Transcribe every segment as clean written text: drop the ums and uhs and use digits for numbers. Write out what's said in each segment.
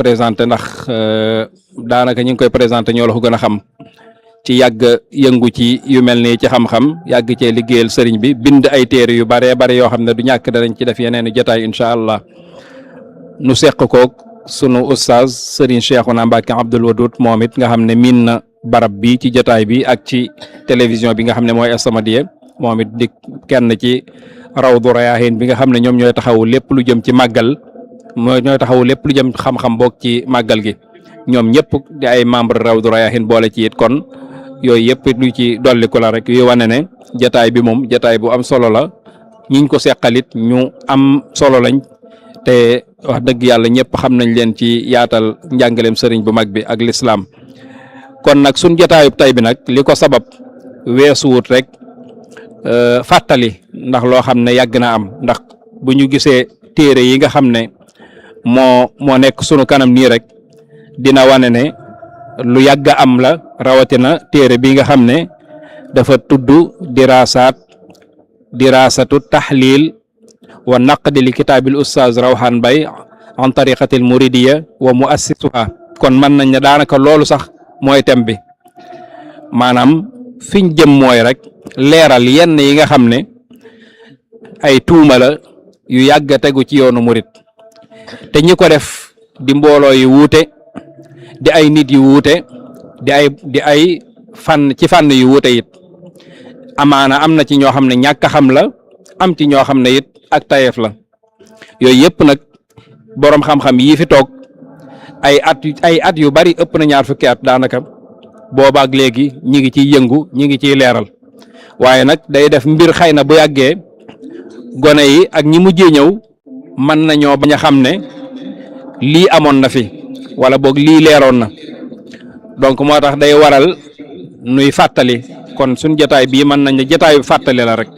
présenté ndax daanaka ñu ngi koy présenté ñoo la ko gën a xam ci yàgg yëngu ci yu mel nii ci xam-xam yàgg cee liggéeyal sëriñ bi bind ay téere yu baree bare yoo xam ne du ñàkk danañ ci def yeneen i jotaay incha allah nu seq koog sunu oustaz sëriñ Cheikhouna Mbacké Abdoul Wadoud moom it nga xam ne miin na barab bi ci jotaay bi ak ci télévision bi nga xam ne mooy As-Samadiyya moom it di kenn ci Rawdu Rayaahiin bi nga xam ne ñoom ñooy taxawu lépp lu jëm ci màggal ñooy taxawu lépp lu jëm xam-xam boog ci màggal gi ñoom ñëpp di ay membre Rawdu Rayaahiin boole ci it kon yooyu yëpp lu ci dolliku la rek yu wane ne jataay bi moom jataay bu am solo la ñiñ ko seqalit ñu am solo lañ te wax dëgg yàlla ñëpp xam nañ leen ci yaatal njàngaleem sëriñ bu mag bi ak lislaam kon nag suñ jataayub tay bi nag li ko sabab weesuwut rek fàttali ndax loo xam ne yàgg na am ndax bu ñu gisee téere yi nga xam ne moo nekk sunu kanam nii rek dina wane ne lu yàgg am la rawatina téere bi nga xam ne dafa tudd dirasatu tahlil wa naqdi li kitaabil ustaaz Rawhan Bay an tariqatil muridiyya wa muassisuha kon mën nañ ne daanaka loolu sax mooy thème bi maanaam fiñ jëm mooy rek leeral yenn yi nga xam ne ay tuuma la yu yàgg a tegu ci yoonu murit te ñi ko def di mbooloo yu wuute di ay nit yu wuute di ay fànn ci fànn yu wuute it amaana am na ci ñoo xam ne ñàkk a xam la am ci ñoo xam ne it ak tayeef la yooyu yëpp nag boroom xam-xam yii fi toog ay at yu bari ëpp na 20 at daanaka boobaak léegi ñi ngi ciy yëngu ñi ngi ciy leeral waaye nag day def mbir xëy na bu yàggee gone yi ak ñi mujjee ñëw mën nañoo bañ a xam ne lii amoon na fi wala boog lii leeroon na donc moo tax day waral nuy fàttali kon suñ jotaay bii mën nañ ne jotaayu fàttali la rek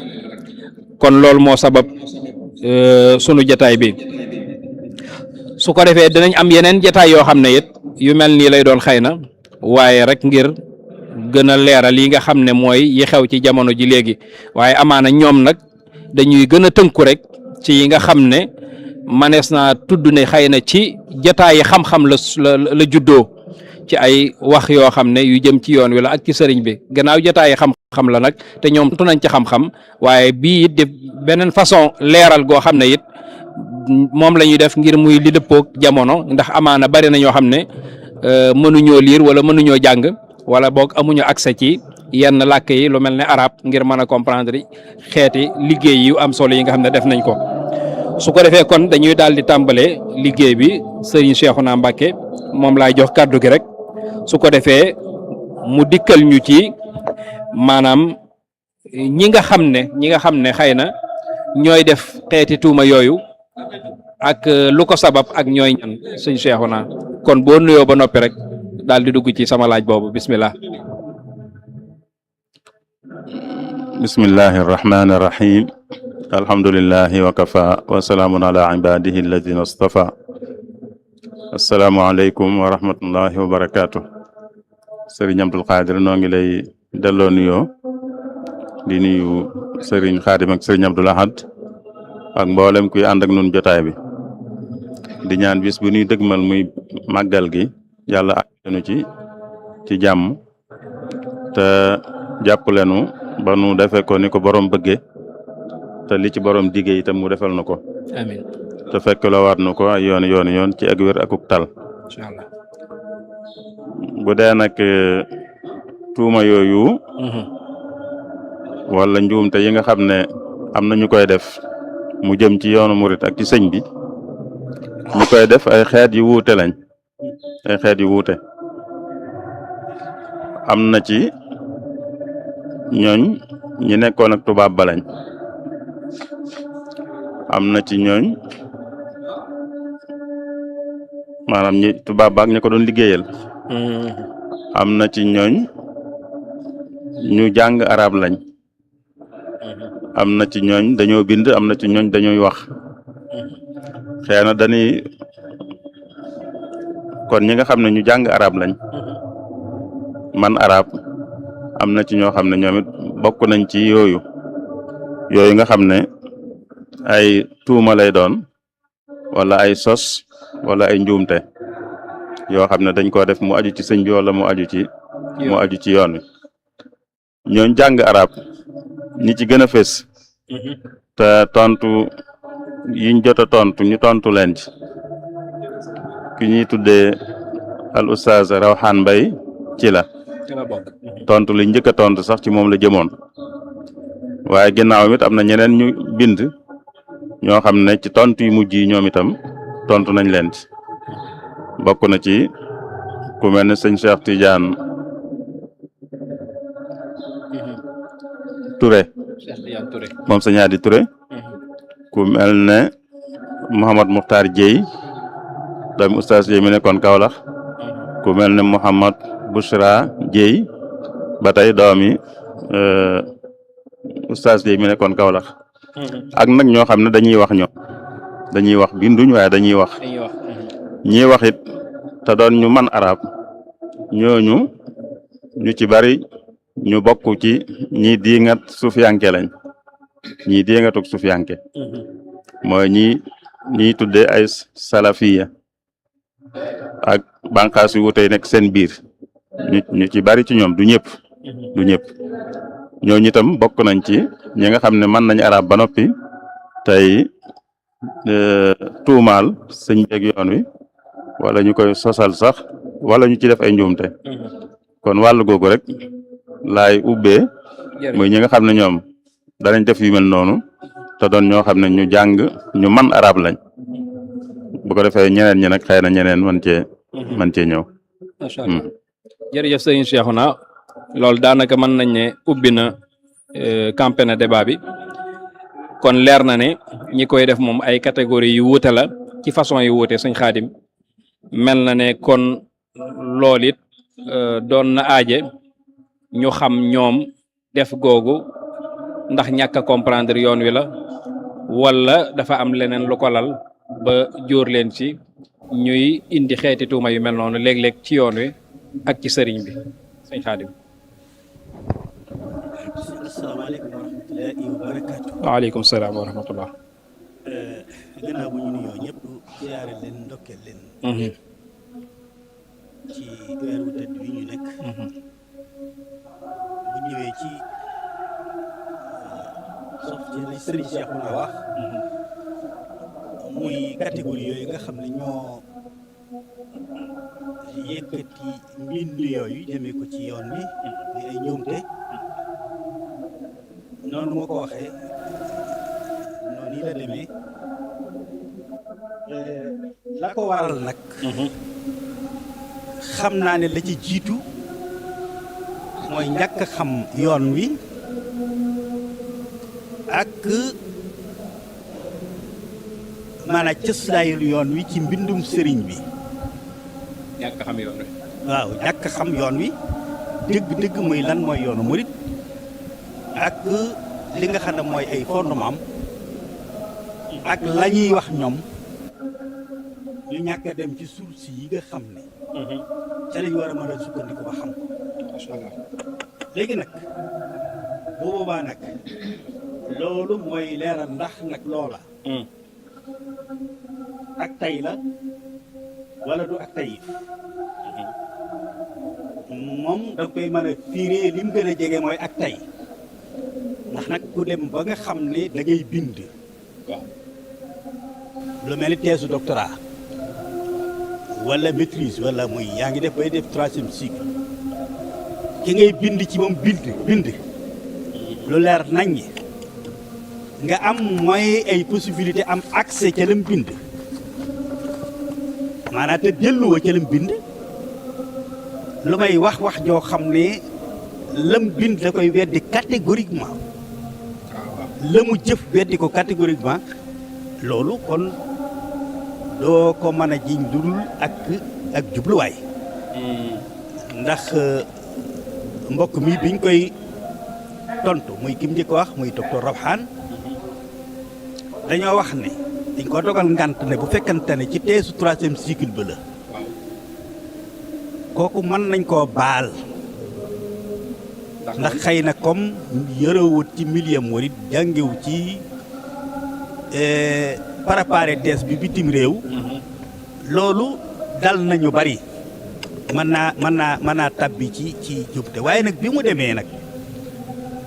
kon loolu moo sabab sunu jotaay bi su ko defee dinañ am yeneen jotaay yoo xam ne it yu mel nii lay doon xëy na waaye rek ngir gën a leeral yi nga xam ne mooy yi xew ci jamono ji léegi waaye amaana ñoom nag dañuy gën a tënku rek ci yi nga xam ne manees naa tudd ne xëy na ci jotaayi xam-xam la juddoo ci ay wax yoo xam ne yu jëm ci yoon wi la ak ci sëriñ bi gannaaw jotaayi xam-xam la nag te ñoom tu nañ ci xam-xam waaye bii it di beneen façon leeral goo xam ne it moom la ñuy def ngir muy li dëppoog jamono ndax amaana bari na ñoo xam ne mënuñoo liir wala mënuñoo jàng wala boog amuñu accès ci yenn làkk yi lu mel ne arab ngir mën a comprendre xeeti liggéey yu am solo yi nga xam ne def nañ ko su ko defee kon dañuy daal di tàmbalee liggéey bi Serigne Cheikhouna Mbacké moom laay jox kàddu gi rek su ko defee mu dikkal ñu ci maanaam ñi nga xam ne xëy na ñooy def xeeti tuuma yooyu ak lu ko sabab ak ñooy ñan Serigne Cheikhouna kon boo nuyoo ba noppi rek daal di dugg ci sama laaj boobu bismillah. bismillahi irrahmani irrahim alhamdulillahi wa kafa wa salaamun ala ibadihi alladina astafa assalaamu aleykum wa rahmatullahi wa barakatuh sëriñ Abdul Qadir noo ngi lay delloo nuyoo di nuyu sëriñ Xaadim ak sëriñ Abdul Ahad ak mboolem kuy ànd ak nun jotaay bi di ñaan bis bu ñuy dëgmal muy màggal gi yàlla àgganu ci jàmm te jàppalenu ba nu defee ko ni ko borom bëggee te li ci borom diggee itam mu defal na ko amiin te fekk la waat na ko ay yoon ci ak wér akuk tal incha allah bu dee nag tuuma yooyu wala njuumte yi nga xam ne am na ñu koy def mu jëm ci yoonu murit ak ci sëñ bi ñu koy def ay xeet yu wuute lañ ay xeet yu wuute am na ci ñooñ ñi nekkoon ak tubaab ba lañ am na ci ñooñ maanaam ñi tubaab baak ñi ko doon liggéeyal am na ci ñooñ ñu jàng arab lañ am na ci ñooñ dañoo bind am na ci ñooñ dañuy wax xëy na dañuy kon ñi nga xam ne ñu jàng arab lañ man arab am na ci ñoo xam ne ñoom it bokk nañ ci yooyu nga xam ne ay tuuma lay doon wala ay sos wala ay njuumte yoo xam ne dañ koo def mu aju ci sëñ bi wala mu aju ci yoon wi ñooñ jàng arab ñi ci gën a fés te tontu yiñ jot a tontu ñu tontu leen ci ki ñuy tuddee al oustaz Rawhan Mbay ci la tontu li njëkk a tontu sax ci moom la jëmoon waaye ginnaaw it am na ñeneen ñu bind ñoo xam ne ci tontu yu mujj yi ñoom itam tontu nañ leen ci bokk na ci ku mel ne sëñ Cheikh Tidiane Touré moom sëñ Hadi Touré ku mel ne Mouhamad Mukhtar Dieye doomi oustaz Dieye mi nekkoon Kaolack ku mel ne Mouhamad Bouchra Dieye ba tey doomi oustaz Dieye mi nekkoon Kaolack ak nag ñoo xam ne dañuy wax binduñ waaye dañuy wax ñii wax it te doon ñu man arab ñooñu ñu ci bari ñu bokk ci ñi diingat sufiyanke lañ ñii diingatuk sufiyanke mooy ñiy tuddee ay salafiya ak bànqaas yu wutey nekk seen biir ñu ci bari ci ñoom du ñëpp ñooñu itam bokk nañ ci ñi nga xam ne mën nañ arab ba noppi tey tuumaal sëñ beeg yoon wi wala ñu koy sosal sax wala ñu ci def ay njuumte kon wàllu googu rek laay ubbee muy ñi nga xam ne ñoom danañ def yu mel noonu te doon ñoo xam ne ñu jàng ñu man arab lañ bu ko defee ñeneen ñi nag xëy na ñeneen man cee ñëw. macha allah jërëjëf sëriñ Cheikhouna loolu daanaka mën nañ ne ubbi na campé na débat bi kon leer na ne ñi koy def moom ay catégorie yu wuute la ci façon yu wuute sëñ Xaadim mel na ne kon loolu it doon na aaje ñu xam ñoom def googu ndax ñàkk a comprendre yoon wi la wala dafa am leneen lu ko lal ba jóor leen ci ñuy indi xeeti tuuma yu mel noonu léeg-léeg ci yoon wi ak ci sëriñ bi sëñ Xaadim. asalaamaaleykum wa rahmatullahi wa barakaatu. waaleykum salaam wa rahmatullah. gannaaw bu ñu nuyoo ñëpp siyaare leen ndokkeel leen. ci weeru tëdd wi ñu nekk. bu ñëwee ci sof ci li sëriñ Cheikhouna wax. muy catégorie yooyu nga xam ne ñoo yëkkati mbind yooyu jëmee ko ci yoon wi di ay njuumte noonu moo ko waxee noonu yi la demee la ko waral nag xam naa ne la ci jiitu mooy ñàkk xam yoon wi ak maanaam cëslaayul yoon wi ci mbindum sëriñ bi. ñàkk xam yoon wi. waaw ñàkk xam yoon wi dëgg-dëgg muy lan mooy yoonu murit ak li nga xam ne mooy ay fondement ak la ñuy wax ñoom ñu ñàkk a dem ci source yi nga xam ne. ca lañ war a mën a sukkandiku ba xam ko. macha allah léegi nag bu boobaa nag loolu mooy leeral ndax nag loola. ak tay la wala du ak tayif moom da koy mën a firee li mu gën a jege mooy ak tay ndax nag ku dem ba nga xam ne da ngay bind waaw lu mel ni thèse doctorat wala maîtrise wala muy yaa ngi def bay def 3e cycle ki ngay bind ci moom bind lu leer nañ nga am mooy ay possibilité am accès ca lam bind maanaam te delluwa ca lam bind lu may wax joo xam ne lam bind da koy weddi catégoriquement la mu jëf weddi ko catégoriquement loolu kon doo ko mën a jiñ dudul ak jubluwaay ndax mbokk mi biñ koy tontu muy kim njëkk wax muy docteur Rawhan dañoo wax ne dañ ko dogal ngant ne bu fekkante ne ci teesu 3e cycle ba la kooku mën nañ koo baal ndax xëy na comme yërëwut ci milieu murit jàngewu ci préparé thèse bi bitim réew loolu dal nañu bari mën naa tabbi ci jubte waaye nag bi mu demee nag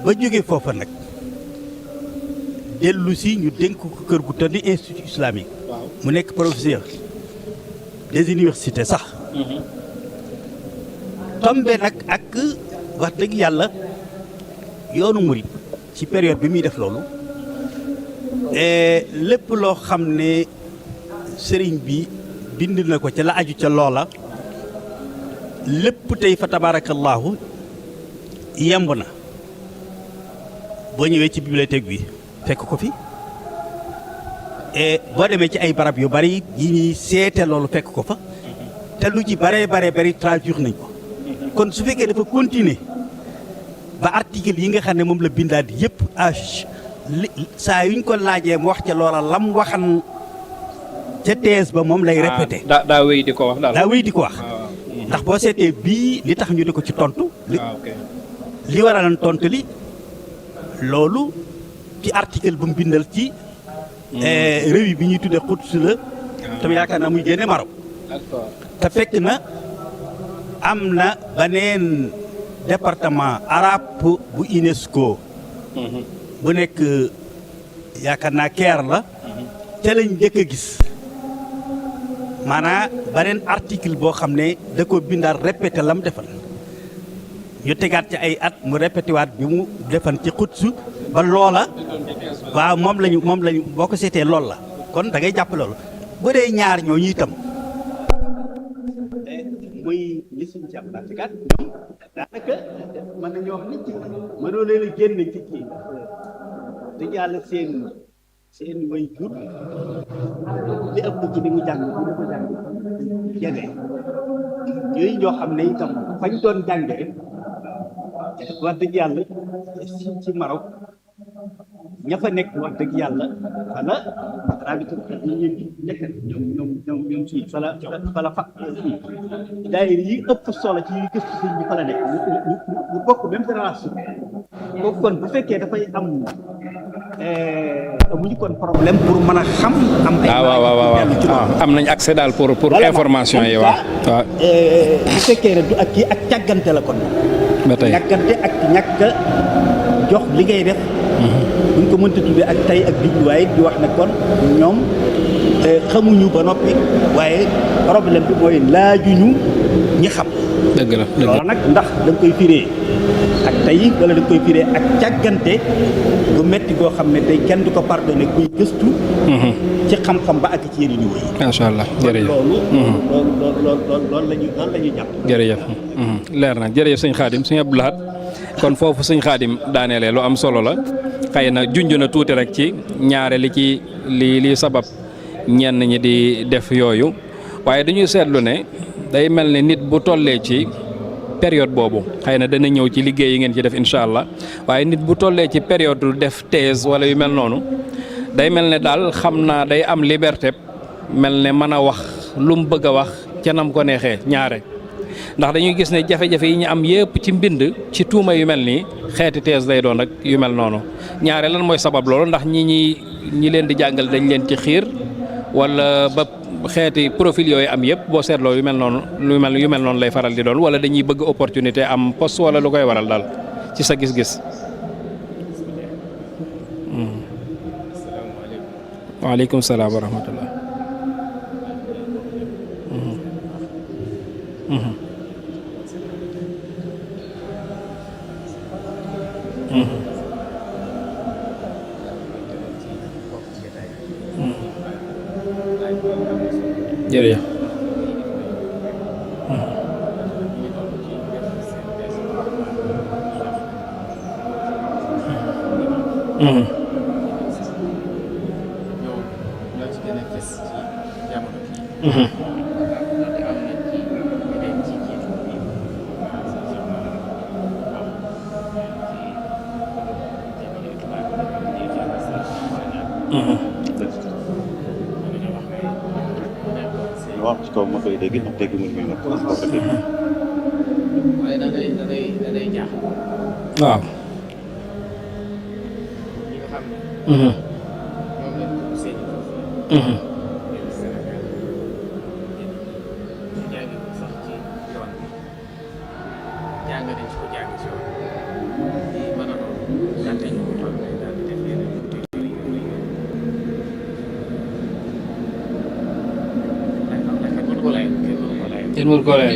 ba jóge foofa nag dellu si ñu dénk ko kër gu tëdd institut islamique mu nekk professeur des universités sax tombe nag ak wax dëgg yàlla yoonu murit ci période bi muy def loolu lépp loo xam ne sëriñ bi bind na ko ca la aju ca loola lépp tey fa tabaarakallaahu yemb na boo ñëwee ci bibliothèque bi fekk ko fi boo demee ci ay barab yu bari yi ñuy seete loolu fekk ko fa te lu ci bare bari traduire nañ ko kon su fekkee dafa continuer ba article yi nga xam ne moom la bindaat yëpp saa yuñ ko laajee mu wax ca loola lam waxan ca thèse ba moom lay répété. daa wéy di ko wax daal. daa wéy di ko wax ndax boo seetee bii li tax ñu di ko ci tontu. li waralan tontu li loolu ci article ba mu bindal ci revue bi ñuy tuddee Quds la tam yaakaar naa muy génne Maroc te fekk na am na beneen département arabe bu UNESCO bu nekk yaakaar naa Caire la te lañ njëkk a gis maanaam beneen article boo xam ne da ko bindaal répété lam defal ñu tegaat ci ay at mu répété waat bi mu defan ci Quds ba loola waaw moom lañu boo ko seetee loolu la kon da ngay jàpp loolu bu dee ñaar ñooñu itam muy li suñu ci am naatikat ñoom daanaka mën nañoo wax ni ci mënoo leen a génn ci kii dëgg yàlla seen way jur li ëpp ci li mu jàng bi ko jàng jege yooyu ñoo xam ne itam fañ doon jàngee wax dëgg yàlla ci Maroc ña fa nekk wax dëgg yàlla wala rabitu ñu nekk ñoom fii fala fa daayira yi ëpp solo ci yu gëstu sëñ bi fa la nekk ñu bokk même génération kooku kon bu fekkee dafay am amuñu kon problème pour mën a xam am ay waaw am nañ accès daal pour information yi waaw bu fekkee ne du ak kii ak càggante la kon ba tey càggante ak ñàkk jox li ngay def buñ ko mënta tuddee ak tey ak jubluwaay di wax ne kon ñoom xamuñu ba noppi waaye problème bi mooy laajuñu ñi xam. dëgg la loolu nag ndax da nga koy firee ak tey wala da nga koy firee ak càggante bu metti goo xam ne tey kenn du ko pardonné kuy gëstu. ci xam-xam ba ak ci yeneen niveau yi. macha allah jërëjëf loolu la ñu jàpp. jërëjëf leer na jërëjëf sëñ Xaadim sëñ Abdou Lahad kon foofu sëñ Xaadim daaneele lu am solo la xëy na junj na tuuti rek ci ñaare li ci li sabab ñenn ñi di def yooyu waaye dañuy seetlu ne day mel ne nit bu tollee ci période boobu xëy na dana ñëw ci liggéey yi ngeen ci def incha allah waaye nit bu tollee ci période def thèse wala yu mel noonu day mel ne daal xam naa day am liberté mel ne mën a wax lu mu bëgg a wax ca nam ko neexee ñaare ndax dañuy gis ne jafe-jafe yi ñu am yëpp ci mbind ci tuuma yu mel nii xeeti thèse lay doon ak yu mel noonu ñaare lan mooy sabab loolu ndax ñi leen di jàngal dañ leen ci xiir wala ba xeeti profil yooyu am yëpp boo seetloo yu mel noonu yu mel noonu lay faral di doon wala dañuy bëgg opportunité am poste wala lu koy waral daal ci sa gis-gis. waaleykum salaam wa rahmatullah. jërëjëf. waaw ci kaw ma koy dégg ndax dégg mu ngi nag waaye da ngay jaaxal. waaw. ñi nga xam ne. ñoom lañ ko seen Sénégal ñu jàngi ko sax ci yoon jàng nañ si ko jàng si woon di mën a doon gàtte ñu ko toll daal di def yeneen kenn mënu ko lay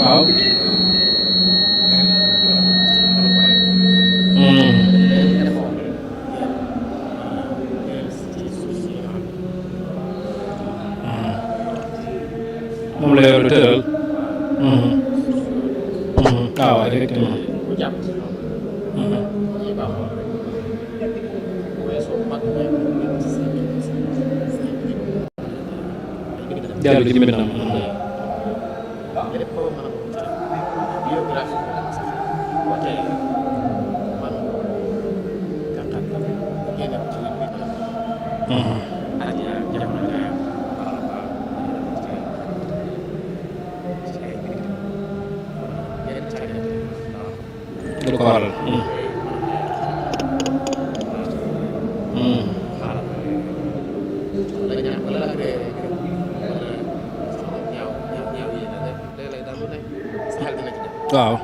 waaw moom la yor tëral waaw effectivement dellu ci mbindam du ko waral waaw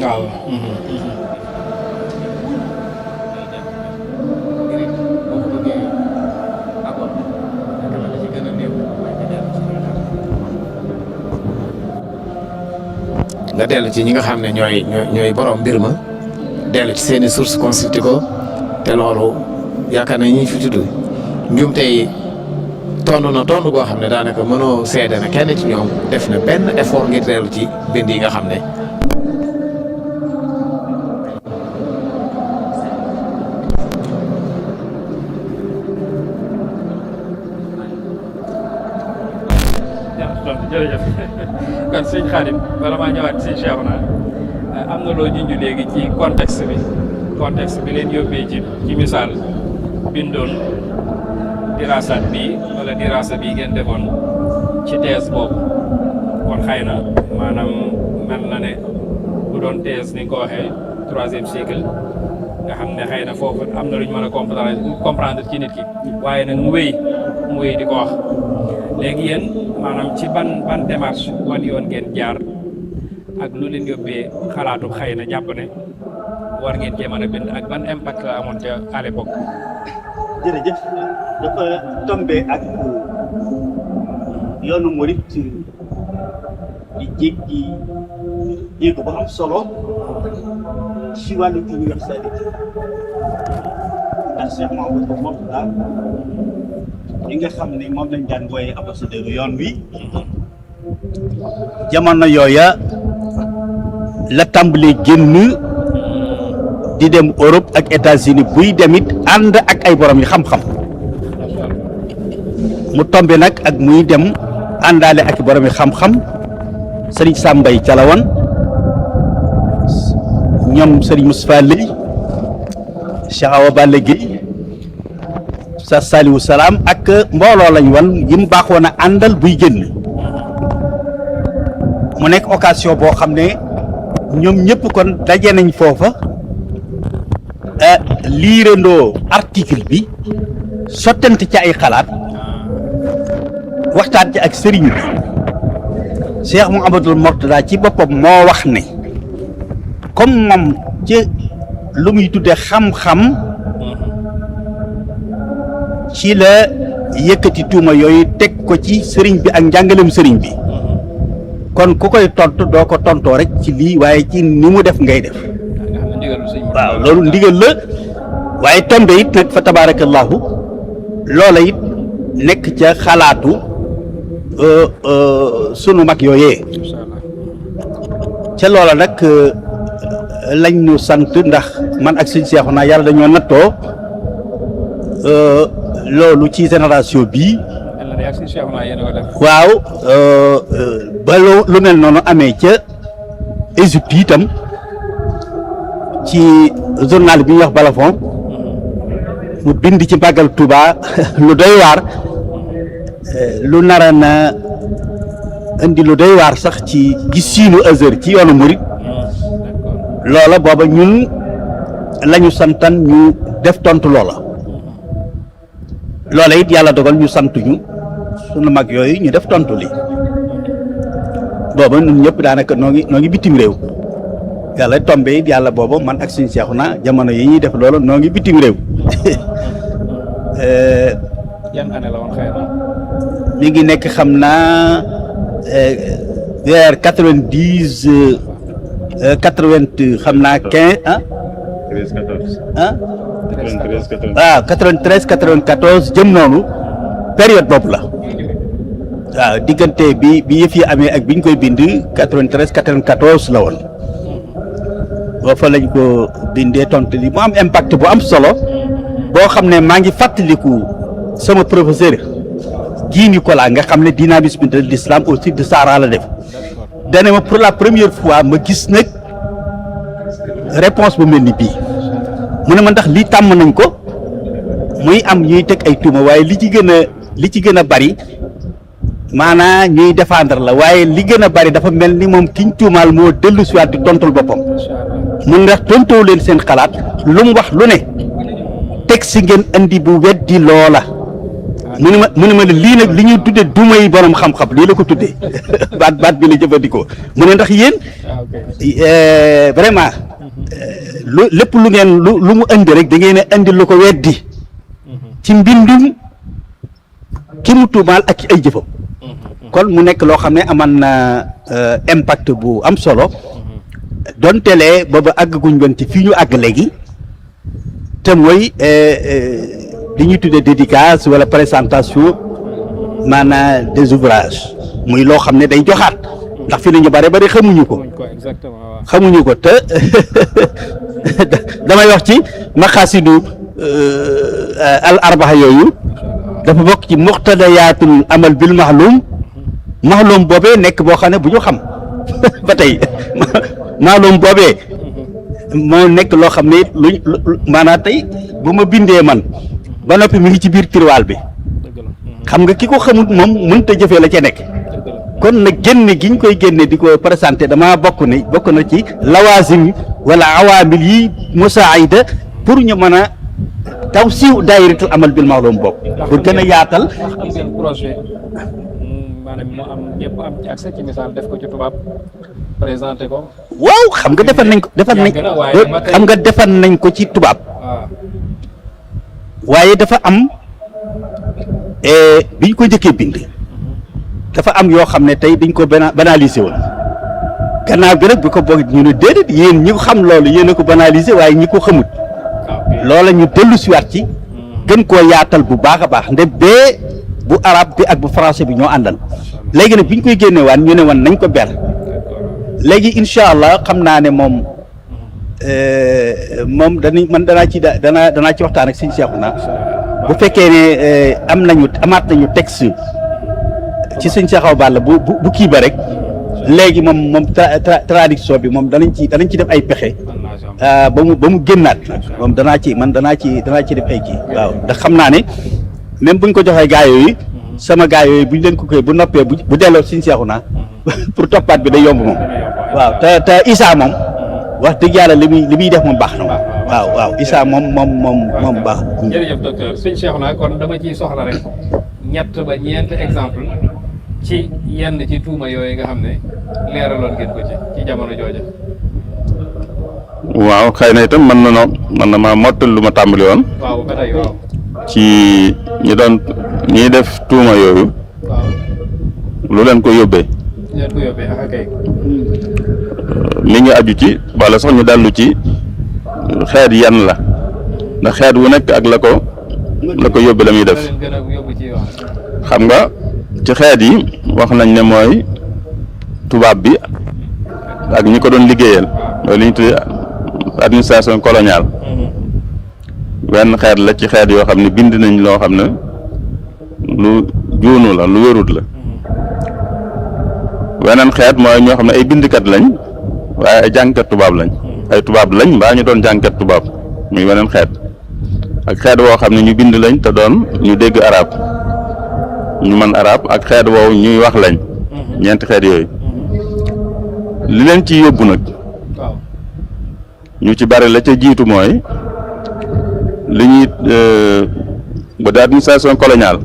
waaw nga dellu ci ñi nga xam ne ñooy borom mbir ma dellu ci seeni source consulté ko te loolu yaakaar na ñi fi tudd njum tey tondu na tondu goo xam ne daanaka mënoo seede na kenn ci ñoom def na benn effort ngir dellu ci bind yi nga xam ne jërëjëf kon sëñ Khadim bala maa ñëwaat sëñ Cheikhouna am na loo junj léegi ci contexte bi leen yóbbee ci misaal bindoon diraasaat bii wala diraasa bii ngeen defoon ci thèse boobu kon xëy na maanaam mel na ne bu doon thèse ni nga ko waxee 3e cycle nga xam ne xëy na foofu am na lu ñu mën a comprendre ci nit ki waaye nag mu wéy di ko wax léegi yéen maanaam ci ban démarche wan yoon ngeen jaar ak lu leen yóbbee xalaatu xëy na jàpp ne war ngeen cee mën a bind ak ban impact la amoon ca à l'époque. jërëjëf dafa tombé ak yoonu murit di jéggi jéego bu am solo ci wàllu universalité ndax Cheikh Mouhamadou Mourtada li nga xam ne moom lañ daan wooye ambassadeur yoon wi jamono yooya la tàmbalee génn di dem Europe ak États-Unis buy demit ànd ak ay borom yi xam-xam mu tombe nag ak muy dem àndaale ak borom yi xam-xam sëriñ Sambay Calawan ñoom sëriñ Moustapha Lay Cheikh Awa Balla Gueye sa Saliou Salaam ak mbooloo lañ wan yim baaxoon a àndal buy génn mu nekk occasion boo xam ne ñoom ñëpp kon daje nañ foofa liirandoo article bi sottante ci ay xalaat waxtaan ci ak sëriñ bi Cheikh Mouhamadoul Mourtada ci boppam moo wax ne comme moom ci lu muy tudde xam-xam ci la yëkkati tuuma yooyu teg ko ci sëriñ bi ak njàngalem sëriñ bi kon ku koy tontu doo ko tontoo rek ci lii waaye ci ni mu def ngay def waaw loolu ndigal la waaye tombe it nag fa tabarakallahu loola it nekk ca xalaatu sunu mag yooyee ca loola nag lañ ñu sant ndax man ak sëñ Cheikhouna yàlla dañoo nattoo loolu ci génération bii waaw ba lu mel noonu amee ca Égypte itam ci journal bi ñuy wax Balafon mu bind ci màggal Touba lu doy waar lu nara na indi lu doy waar sax ci gisiinu Azhar ci yoonu murit loola booba ñun lañu santan ñu def tontu loola it yàlla dogal ñu santuñu sunu mag yooyu ñu def tontu li booba ñun ñëpp daanaka noo ngi bitim réew yàlla tombe it yàlla booba man ak suñu Seexuna jamono yi ñuy def loolu noo ngi bitim réew yan année la woon xëy na. mi ngi nekk xam naa vers 90 80 xam naa 15 ah. 13 14. ah. 93 14. waaw 93 94 jëm noonu période boobu la waaw diggante bi yëf yi amee ak bi ñu koy bind 93 94 la woon boo fa lañ ko bindee tontu li mu am impact bu am solo boo xam ne maa ngi fàttaliku sama professeur Guy Nicolas nga xam ne dynamisme de l'islam au sud de Sahara la def dane ma pour la première fois ma gis nag réponse bu mel ni bii mu ne ma ndax lii tàmm nañ ko muy am ñuy teg ay tuuma waaye li ci gën a bari maanaa ñuy défendre la waaye li gën a bari dafa mel ni moom kiñ tuumaal moo dellu si waat di tontul boppam mun ndax tontoo leen seen xalaat lu mu wax lu ne teg si ngeen andi bu weddi loola mu ne ma lii nag li ñuy tuddee duma yi borom xam-xam lii la ko tuddee baat bi la jëfandikoo mu ne ndax yéen vraiment lu lépp lu ngeen lu mu indi rek da ngeen a indi lu ko weddi ci mbindum ki mu tuumaal ak ci ay jëfam kon mu nekk loo xam ne aman na impact bu am solo donte lee booba àgguñ woon ci fii ñu àgg léegi te mooy li ñuy tuddee dédicace wala présentation maanaam des ouvrages muy loo xam ne day joxaat ndax fi nañu bare bari xamuñu ko te damay wax ci maqaasidu al arbaha yooyu dafa bokk ci muqtadayaatul amal bil maxlum boobee nekk boo xam ne bu ñu xam ba tey maxlum boobee moo nekk loo xam ne luñ maanaam tey bu ma bindee man ba noppi mi ngi ci biir tiroir bi xam nga ki ko xamut moom mënut a jëfee la ca nekk kon nag génne gi ñu koy génne di ko présenté damaa bokk na ci lawaasim wala awaamil yi musaayida pour ñu mën a taw siiw daayiratul amal bil maxlum boobu pour gën a yaatal am seen projet maanaam mu am ñëpp am ci accès ci misaal def ko ci tubaab présenté ko. waaw xam nga defar nañ ko ci tubaab waaye dafa am bi ñu ko njëkkee bind dafa am yoo xam ne tey dañ ko banaliser woon gannaaw bi rek bi ko boog ñu ne déedéet yéen ñi ko xam loolu yéen a ko banaliser waaye ñi ko xamut loola ñu dellu siwaat ci gën koo yaatal bu baax a baax nde bee bu arabe bi ak bu français bi ñoo àndal léegi nag bi ñu koy génne waan ñu ne woon nañ ko ber léegi incha allah xam naa ne moom danaa ci waxtaan ak sëñ Seexuna bu fekkee ne amaat nañu texte ci sëñ Seexaw Balla bu kii ba rek léegi moom traduction bi moom danañ ci def ay pexe ba mu génnaat moom danaa ci def ay kii waaw ndax xam naa ne même buñ ko joxee gaa yooyu sama gaa yooyu buñ leen ko koy bu noppee bu delloo sëñ Seexuna pour toppaat bi day yomb moom waaw te Issa moom wax dëgg yàlla li muy def moom baax na waaw Issa moom baax. jërëjëf docteur sëñ Cheikhouna kon dama ciy soxla rek ñett ba ñeenti exemple ci yenn ci tuuma yooyu nga xam ne leeraloon ngeen ko ci jamono jooja. waaw xëy na itam mën na maa mottal lu ma tàmbali woon. waaw ba tey waaw. ci ñiy def tuuma yooyu. waaw. lu leen ko yóbbee. mi ngi aju ci wala sax ñu dallu ci xeet yan la ndax xeet wu nekk ak la ko yóbbe la muy def xam nga ci xeet yi wax nañ ne mooy tubaab bi ak ñi ko doon liggéeyal mooy li ñu tuddee administration coloniale benn xeet la ci xeet yoo xam ne bind nañ loo xam ne lu juunu la lu wérut la weneen xeet mooy ñoo xam ne ay bindkat lañ waaye ay jàngkat tubaab lañ ay tubaab lañ mbaa ñu doon jàngkat tubaab muy weneen xeet ak xeet woo xam ne ñu bind lañ te doon ñu dégg arab ñu mën arab ak xeet woowu ñuy wax lañ ñeenti xeet yooyu li leen ci yóbbu nag ñu ci bari la ca jiitu mooy li ñuy bu dee administration coloniale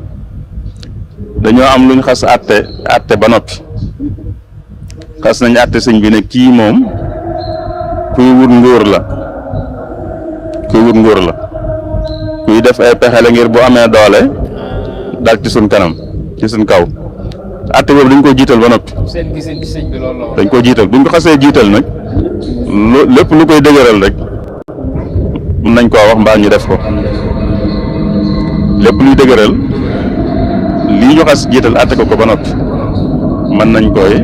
dañoo am lu ñu xas àtte ba noppi xas nañ àtte sëñ bi ne kii moom kuy wut nguur la kuy def ay pexe la ngir bu amee doole dal ci suñ kanam ci suñ kaw àtte boobu dañ ko jiital ba noppi seen giseen ci sëñ bi loolu dañ ko jiital buñ ko xasee jiital nag lépp lu koy dëgëral rek mën nañ koo wax mbaa ñu def ko lépp luy dëgëral lii ñu xas jiital àtte ko ba noppi mën nañ koy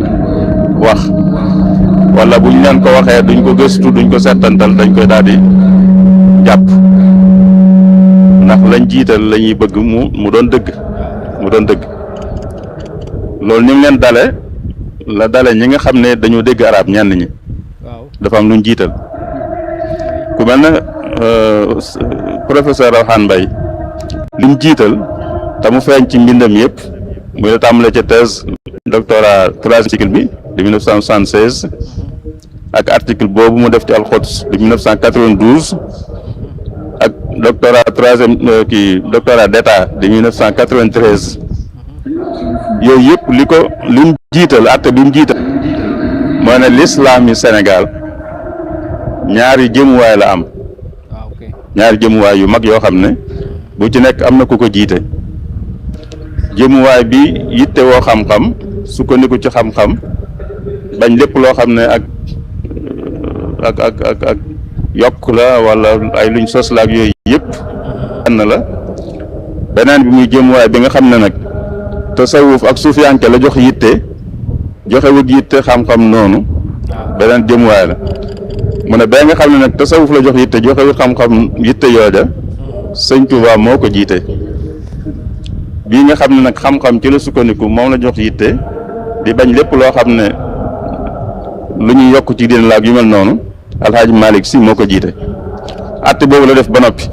wax wala buñ leen ko waxee duñ ko gëstu duñ ko settantal dañ koy daal di jàpp ndax lañ jiital la ñuy bëgg mu doon dëgg loolu ni mu leen dale ñi nga xam ne dañoo dégg arab ñenn ñi dafa am luñ jiital ku mel ne professeur Rawhan Mbaye lim jiital te mu feeñ ci mbindam yëpp muy la tàmbale ca thèse doctorat troisième cycle bi de 1976 ak article boobu mu def ci Al-Quds de 1992 ak doctorat doctorat d'état de 1993 yooyu yëpp lim jiital atte bi mu jiital mooy ne l'islam yi Sénégal ñaari jëmuwaay la am ñaari jëmuwaay yu mag yoo xam ne bu ci nekk am na ku ko jiite jëmuwaay bi yitte woo xam-xam sukkandiku ci xam-xam bañ lépp loo xam ne ak yokk la wala ay luñ sos la ak yooyu yëpp benn la beneen bi muy jëmuwaay bi nga xam ne nag tasawuf ak suufiyanke la jox yitte joxewut yitte xam-xam noonu beneen jëmuwaay la mu ne ba nga xam ne nag tasawuf la jox yitte joxewut xam-xam yitte yooja sëñ Tuubaa moo ko jiite bii nga xam ne nag xam-xam ci la sukkandiku moom la jox yitte di bañ lépp loo xam ne lu ñuy yokk ci diine laag yu mel noonu Alxaaji Malick Si moo ko jiite atte boobu la def ba noppi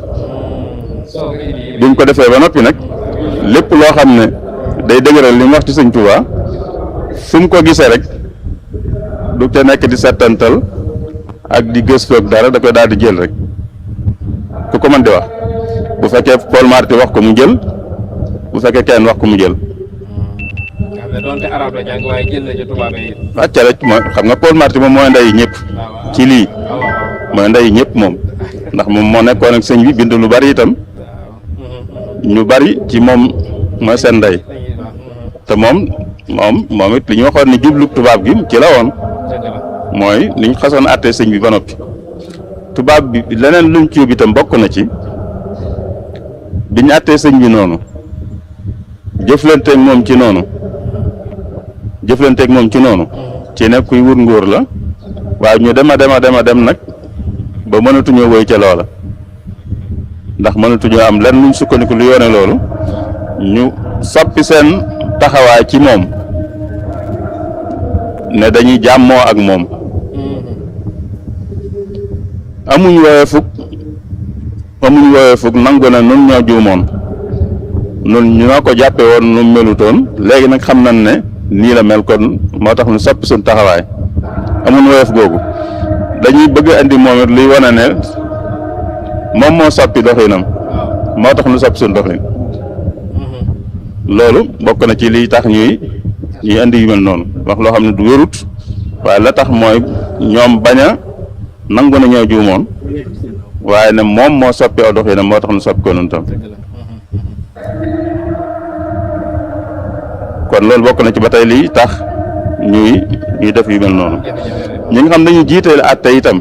bi mu ko defee ba noppi nag lépp loo xam ne day dëgëral li mu wax ci sëñ Tuubaa fu mu ko gisee rek du te nekk di settantal ak di gëstu ak dara da koy daal di jël rek ku ko mën di wax bu fekkee Paul Marty wax ko mu jël bu fekkee kenn wax ko mu jël. doonte arab la jàng waaye jël na ci tubaab yi. wàcce rek mooy xam nga Paul Marty moom mooy ndey ñëpp ci lii mooy ndey ñëpp moom ndax moom moo nekkoon ak sëñ bi bind lu bari itam ñu bari ci moom mooy seen ndey te moom it li ñu waxoon ni jublu tubaab gi ci la woon mooy li ñu xasoon àttee sëñ bi ba noppi tubaab bi leneen luñ ci yóbbu itam bokk na ci bi ñu àttee sëñ bi noonu jëflanteeg moom ci noonu ci ne kuy wut nguur la waaye ñu dem nag ba mënatuñoo woy ca loola ndax mënatuñoo am lenn luñ sukkandiku lu yoone loolu ñu soppi seen taxawaay ci moom ne dañuy jàmmoo ak moom amuñ woowee fukk nangu na nun ñoo juumoon nun ñoo ko jàppe woon nu melutoon léegi nag xam nañ ne nii la mel kon moo tax ñu soppi suñ taxawaay amuñ woyof googu dañuy bëgg andi moom it luy wane ne moom moo soppi doxinam moo tax ñu soppi suñ doxin loolu bokk na ci liy tax ñuy andi yu mel noonu wax loo xam ne du wérut waaye la tax mooy ñoom bañ a nangu na ñoo juumoon waaye ne moom moo soppi aw doxinam moo tax ñu soppi ko noonu tam kon loolu bokk na ci ba tey lii tax ñuy def yu mel noonu ñi nga xam dañuy jiiteel àtte itam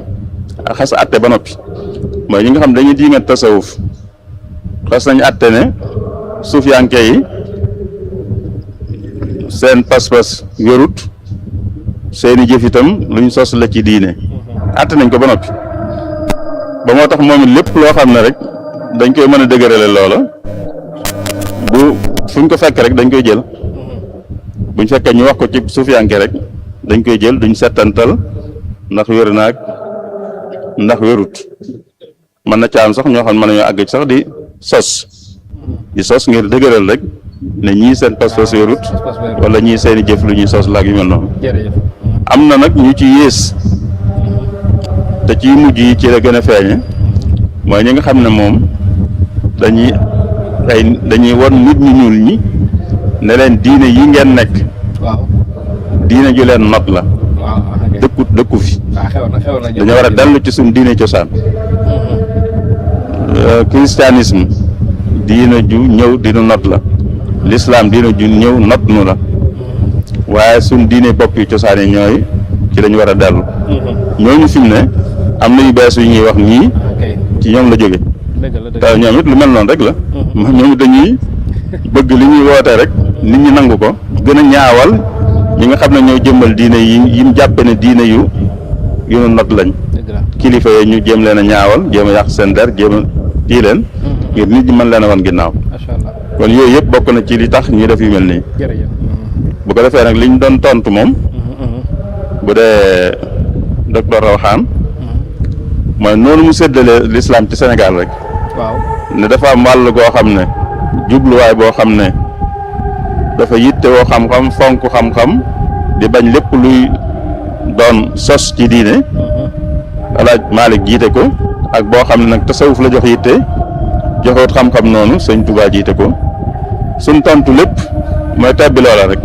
xas àtte ba noppi mooy ñi nga xam dañuy diingat tasawuf xas nañu àtte ne suufiyanke yi seen pas-pas wérut seeni jëf itam luñ sos la ci diine àtte nañ ko ba noppi ba moo tax moom it lépp loo xam ne rek dañ koy mën a dëgërale loola bu fuñ ko fekk rek dañ koy jël buñ fekkee ñu wax ko ci suufiyanke rek dañ koy jël duñ settantal ndax wér naag ndax wérut mën na ca am sax ñoo xam ne mën nañoo àgg ci sax di sos ngir dëgëral rek ne ñii seen pas-pas wérut wala ñii seeni jëf lu ñuy sos laak yu mel noonu. am na nag ñu ci yées te ci mujj yi ci la gën a feeñe mooy ñi nga xam ne moom dañuy won nit ñu ñuul ñi ne leen diine yi ngeen nekk diine ju leen not la dëkku fi dañoo war a dellu ci suñ diine cosaan. Christianisme diina ju ñëw dinu not la, l'islam diina ju ñëw not nu la, waaye suñ diine bopp yu cosaan yi ñooy ci lañu war a dellu. ñooñu fi mu ne am na yu bees yu ñuy wax nii ci ñoom la jóge te ñoom it lu mel noonu rek la. ñoom it dañuy bëgg li ñuy woote rek nit ñi nangu ko, gën a ñaawal ñi nga xam ne ñoo jëmmal diine yi mu jàppe ne diine yu nu not lañ. kilifa yi ñu jéem leen a ñaawal, jéem a yàq seen der, jéem a tii leen ngir nit ñi mën leen a wan ginnaaw. kon yooyu yëpp bokk na ci li tax ñuy def yu mel nii. bu ko defee nag liñ doon tontu moom bu dee docteur Rawhan mooy noonu mu séddale l'islam ci Sénégal rek. ne dafa am wàll goo xam ne jubluwaay boo xam ne dafa yittewoo xam-xam, fonk xam-xam, di bañ lépp luy doon sos ci diine. Alaaj Malik jiite ko, ak boo xam ne nag tasawuf la jox yitte, joxewut xam-xam noonu Sëñ Tuubaa jiite ko. suñ tontu lépp mooy tebbi loola rek.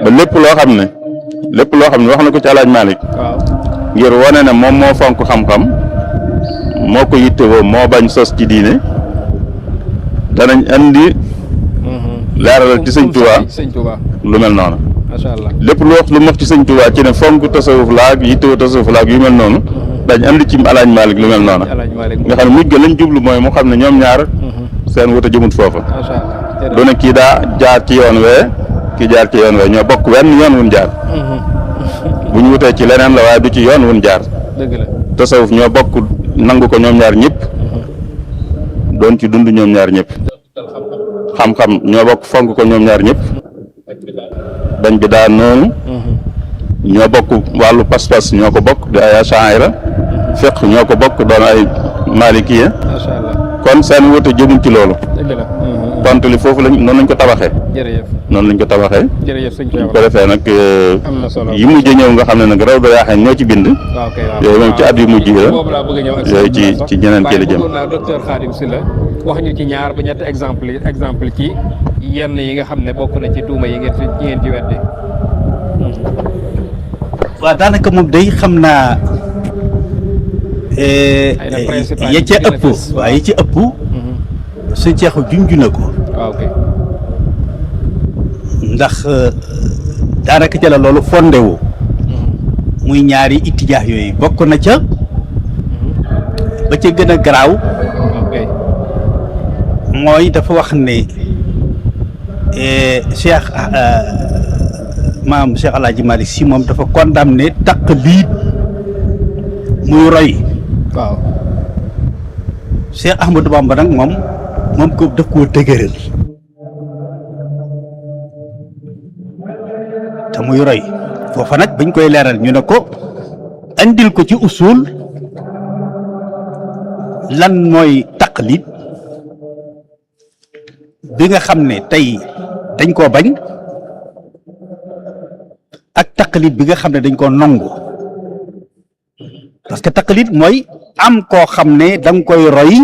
ba lépp loo xam ne wax na ko ci Alaaj Malik ngir wane ne moom moo fonk xam-xam, moo ko yittewoo, moo bañ sos ci diine, danañ andi leeralal ci Sëñ Tuubaa lu mel noonu. lépp lu wax ci Sëñ Tuubaa ci ne fonk tasawuf laag yittewoo tasawuf laag yu mel noonu dañ andi ci Alaaj Malik lu mel noonu nga xam ne mujj ga lañ jublu mooy mu xam ne ñoom ñaar seen wuute jëmut foofa. du ne kii daa jaar ci yoon wee kii jaar ci yoon wee, ñoo bokk wenn yoon wun jaar. bu ñu wutee ci leneen la waaye du ci yoon wun jaar. tasawuf ñoo bokk nangu ko ñoom ñaar ñëpp, doon ci dund ñoom ñaar ñëpp. xam-xam ñoo bokk fonk ko ñoom ñaar ñëpp, bañ bi daa noonu. ñoo bokk wàllu pas-pas ñoo ko bokk di ay Ash'ari, fiqh ñoo ko bokk doon ay Malikiya. kon seen wute jëmul ci loolu. pont li foofu noonu lañ ko tabaxee. noonu lañ ko tabaxee. bu ko defee nag yi mujj ñëw nga xam ne nag raw da yaaxee ñoo ci bind. yooyu moom ci at yu mujj yi la. yooyu ci ñeneen kii la jëm. docteur Khadim Sylla wax ñu ci ñaar ba ñetti exemple ci yenn yi nga xam ne bokk na ci tuuma yi ngeen ci weddi. waaw daanaka moom day xam naa ya ca ëpp waaw ya ca ëpp suñ ceexu junj na ko. ndax daanaka ca la loolu fondé wu muy ñaari ittijaax yooyu bokk na ca ba ca gën a garaaw mooy dafa wax ne maam Cheikh El Hadj Malick Sy moom dafa condamné taqlid muy roy. Cheikh Ahmadou Bamba nag moom ko daf koo dëgëral te muy roy foofa nag bañ koy leeral ñu ne ko andil ko ci usul lan mooy taqlid bi nga xam ne tey dañ koo bañ ak taqlid bi nga xam ne dañ koo nangu, parce que taqlid mooy am koo xam ne da nga koy roy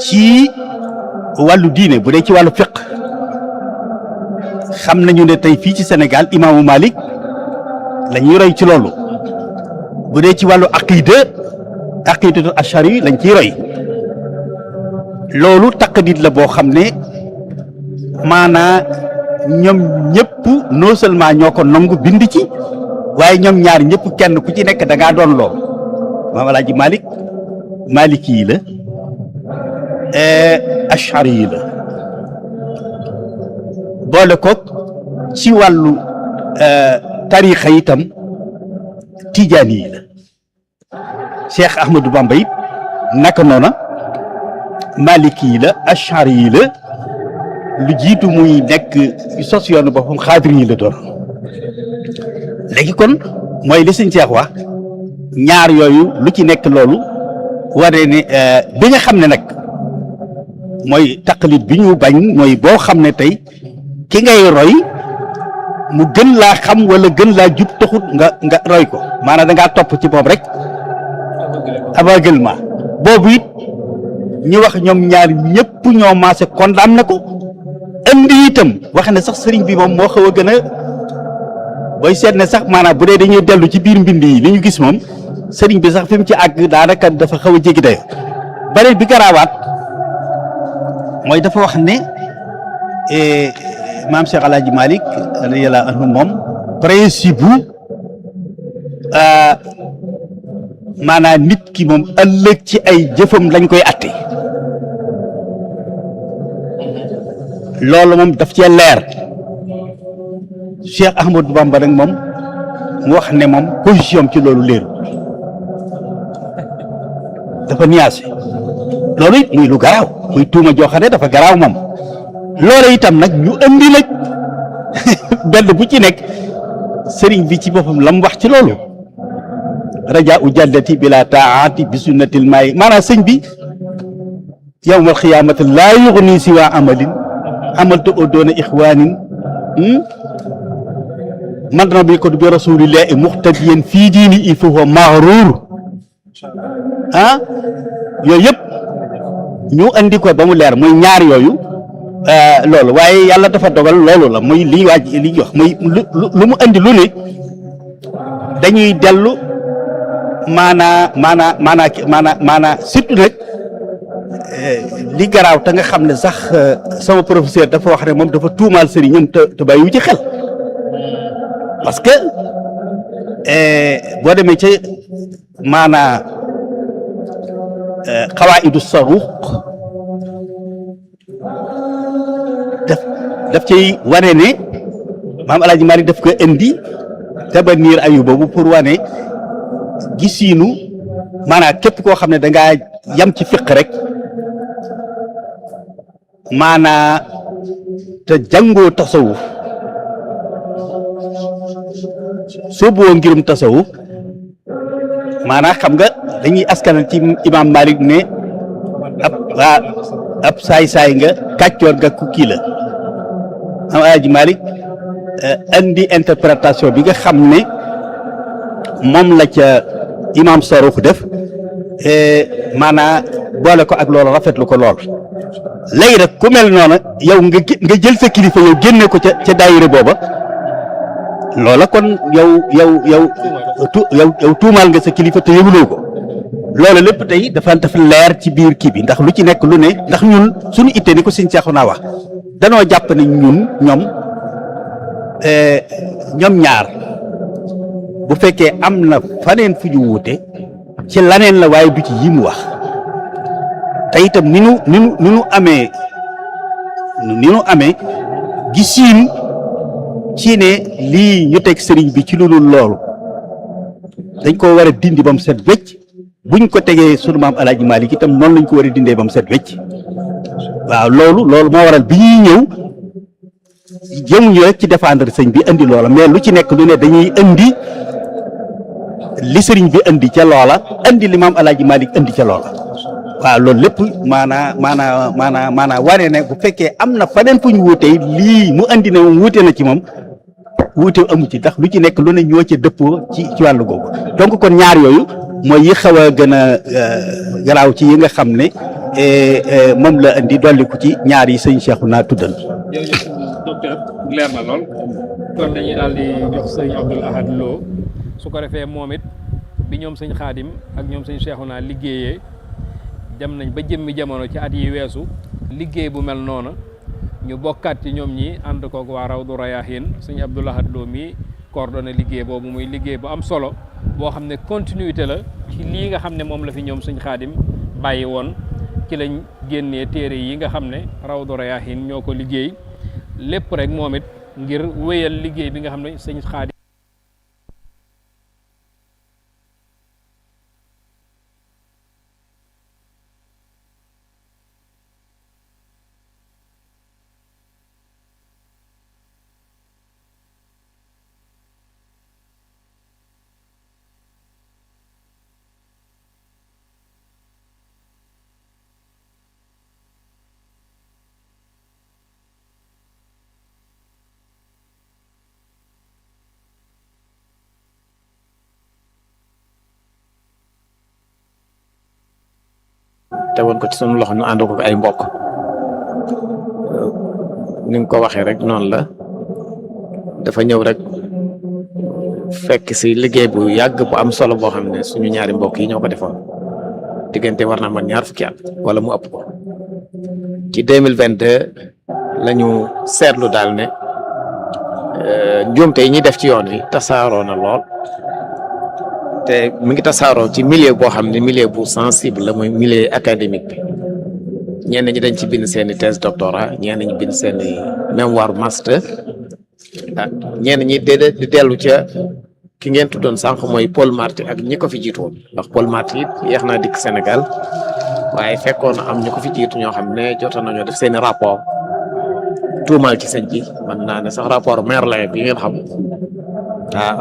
ci wàllu diine. bu dee ci wàllu fiqh xam nañu ne tey fii ci Sénégal imaamu Malik la ñuy roy ci loolu. bu dee ci wàllu aqidatu ashari lañ ciy roy. loolu taqlid la boo xam ne maanaa ñoom ñëpp non seulement ñoo ko nangu bind ci, waaye ñoom ñaar ñëpp kenn ku ci nekk da ngaa doon lool. maam Alaaji Malik Maliki yi la, Ashari yi la, boole ko ci wàllu tarixa itam Tijaani yi la. Cheikh Ahmadou Bamba it naka noona Maliki yi la, Ashari yi la, lu jiitu muy nekk sos yoonu boppam Xaadir yi la doon. léegi kon mooy li sëñ Cheikh wax ñaar yooyu lu ci nekk loolu wane ne bi nga xam ne nag mooy taqlid bi ñu bañ mooy boo xam ne tey ki ngay roy mu gën laa xam wala gën laa jub taxut nga roy ko maanaam da ngaa topp ci moom rek aveuglement boobu it ñu wax ñoom ñaar ñëpp ñoo maase condamné ko indi itam wax ne sax sëriñ bi moom moo xaw a gën a booy seet ne sax maanaam bu dee dañuy dellu ci biir mbind yi li ñu gis moom sëriñ bi sax fi mu ci àgg daanaka dafa xaw a jéggi dayo beneen bi garaawaat mooy dafa wax ne maam Cheikh El Hadj Malick radiyallahu anhu moom principe bu maanaam nit ki moom ëllëg ci ay jëfam lañ koy atte loolu moom daf cee leer Cheikh Ahmadou Bamba nag moom mu wax ne moom position ci loolu leeru dafa nuancé loolu it muy lu garaaw muy tuuma joo xam ne dafa garaaw moom loolu itam nag ñu andi nag benn bu ci nekk sëriñ bi ci boppam la mu wax ci loolu raja u jàddati bila taati bi sunnatil maay maanaam sëñ bi yawmal xiyaamati laa yuxni si waa amalin amalta o doona ixwaanin man na bi ko bi rasulillahi muxtadiyan fii diini il faut maxruur yooyu yëpp ñu andi ko ba mu leer muy ñaar yooyu loolu waaye yàlla dafa dogal loolu la muy li waaj li wax muy lu mu andi lu ne dañuy dellu maanaa surtout nag li garaaw te nga xam ne sax sama professeur dafa wax ne moom dafa tuumaal sëriñam te bàyyiwu ci xel parce que boo demee ci maanaa xawaa'idu saruuq daf cay wane ne maam El Hadj Malick daf ko indi Tabaniir Ayuba boobu pour wane gisiinu maanaam képp koo xam ne da ngaa yam ci fiq rek maanaa te jàngoo tasawuf soo boo ngirum tasawuf maanaa xam nga dañuy askanal ci imaam Malick ne ab saay-saay nga kàccoor nga ku kii la am Alaaji Malick andi interprétation bi nga xam ne moom la ca imaam Saruux def maanaa boole ko ak loolu rafetlu ko lool léegi nag ku mel noonu yow nga jël sa kilifa yow génne ko ca daayira booba loola kon yow tuumaal nga sa kilifa te yëguloo ko loolu lépp tey dafa leer ci biir kii bi ndax lu ci nekk lu ne ndax ñun suñu ittee ni ko sëñ Seexu naa wax danoo jàpp ne ñoom ñaar bu fekkee am na faneen fu ñu wuute ci laneen la waaye du ci yi mu wax te itam ni nu amee gisiin ci ne lii ñu teg sëriñ bi ci lu dul loolu dañ ko war a dindi ba mu set wecc buñ ko tegee sunu maam El Hadj Malick itam noonu lañ ko war a dindee ba mu set wecc waaw loolu moo waral bi ñuy ñëw jëmuñu rek ci défendre sëñ bi indi loola mais lu ci nekk lu ne dañuy indi li sëriñ bi indi ca loola indi li maam El Hadj Malick indi ca loola waaw loolu lépp maanaa wane ne bu fekkee am na faneen fu ñu wuutee lii mu indi ne moom wuute na ci moom wuute amu ci ndax lu ci nekk lu ne ñoo ca dëppoo ci wàllu googu donc kon ñaar yooyu mooy yi xaw a gën a garaaw ci yi nga xam ne moom la indi dolliku ci ñaar yi sëñ Cheikhu naa tuddal. jërëjëf docteur leer na lool kon dañuy daal di jox sëñ Abdoul Ahad Lo su ko defee moom it bi ñoom sëñ Xaadim ak ñoom sëñ Cheikhu naa liggéeyee dem nañ ba jëmmi jamono ci at yi weesu liggéey bu mel noonu ñu bokkaat ci ñoom ñi ànd koog waa Rawdu Rayaahiin sëñ Abdoul Ahad Lo mi coordonné liggéey boobu muy liggéey bu am solo boo xam ne continuité la ci lii nga xam ne moom la fi ñoom sëñ Xaadim bàyyi woon ci lañ génnee téere yi nga xam ne Rawdu Rayaahiin ñoo ko liggéey lépp rek moom it ngir wéyal liggéey bi nga xam ne sëñ Xaadim tegoon ko ci sunu loxo ñu ànd ko ay mbokk ni nga ko waxee rek noonu la dafa ñëw rek fekk si liggéey bu yàgg bu am solo boo xam ne suñu ñaari mbokk yi ñoo ko defoon diggante war naa man 2 fukki at wala mu ëpp ko ci 2022 la ñu seetlu daal ne njuumte yi ñuy def ci yoon wi tasaaroo na lool te mu ngi tasaaroo ci milieu boo xam ne milieu bu sensible la mooy milieu académique bi ñenn ñi dañ ci bind seeni thèse doctorat ñenn ñi bind seeni mémoire master ah ñenn ñi déedéet di dellu ca ki ngeen tuddoon sànq mooy Paul Marty ak ñi ko fi jiitu woon ndax Paul Marty it yéex naa dikk Sénégal waaye fekkoon am ñu ko fi jiitu ñoo xam ne jotoon nañoo def seeni rapport tuumaal ci sëñ bi mën naa ne sax rapport Merlin bi ngeen xam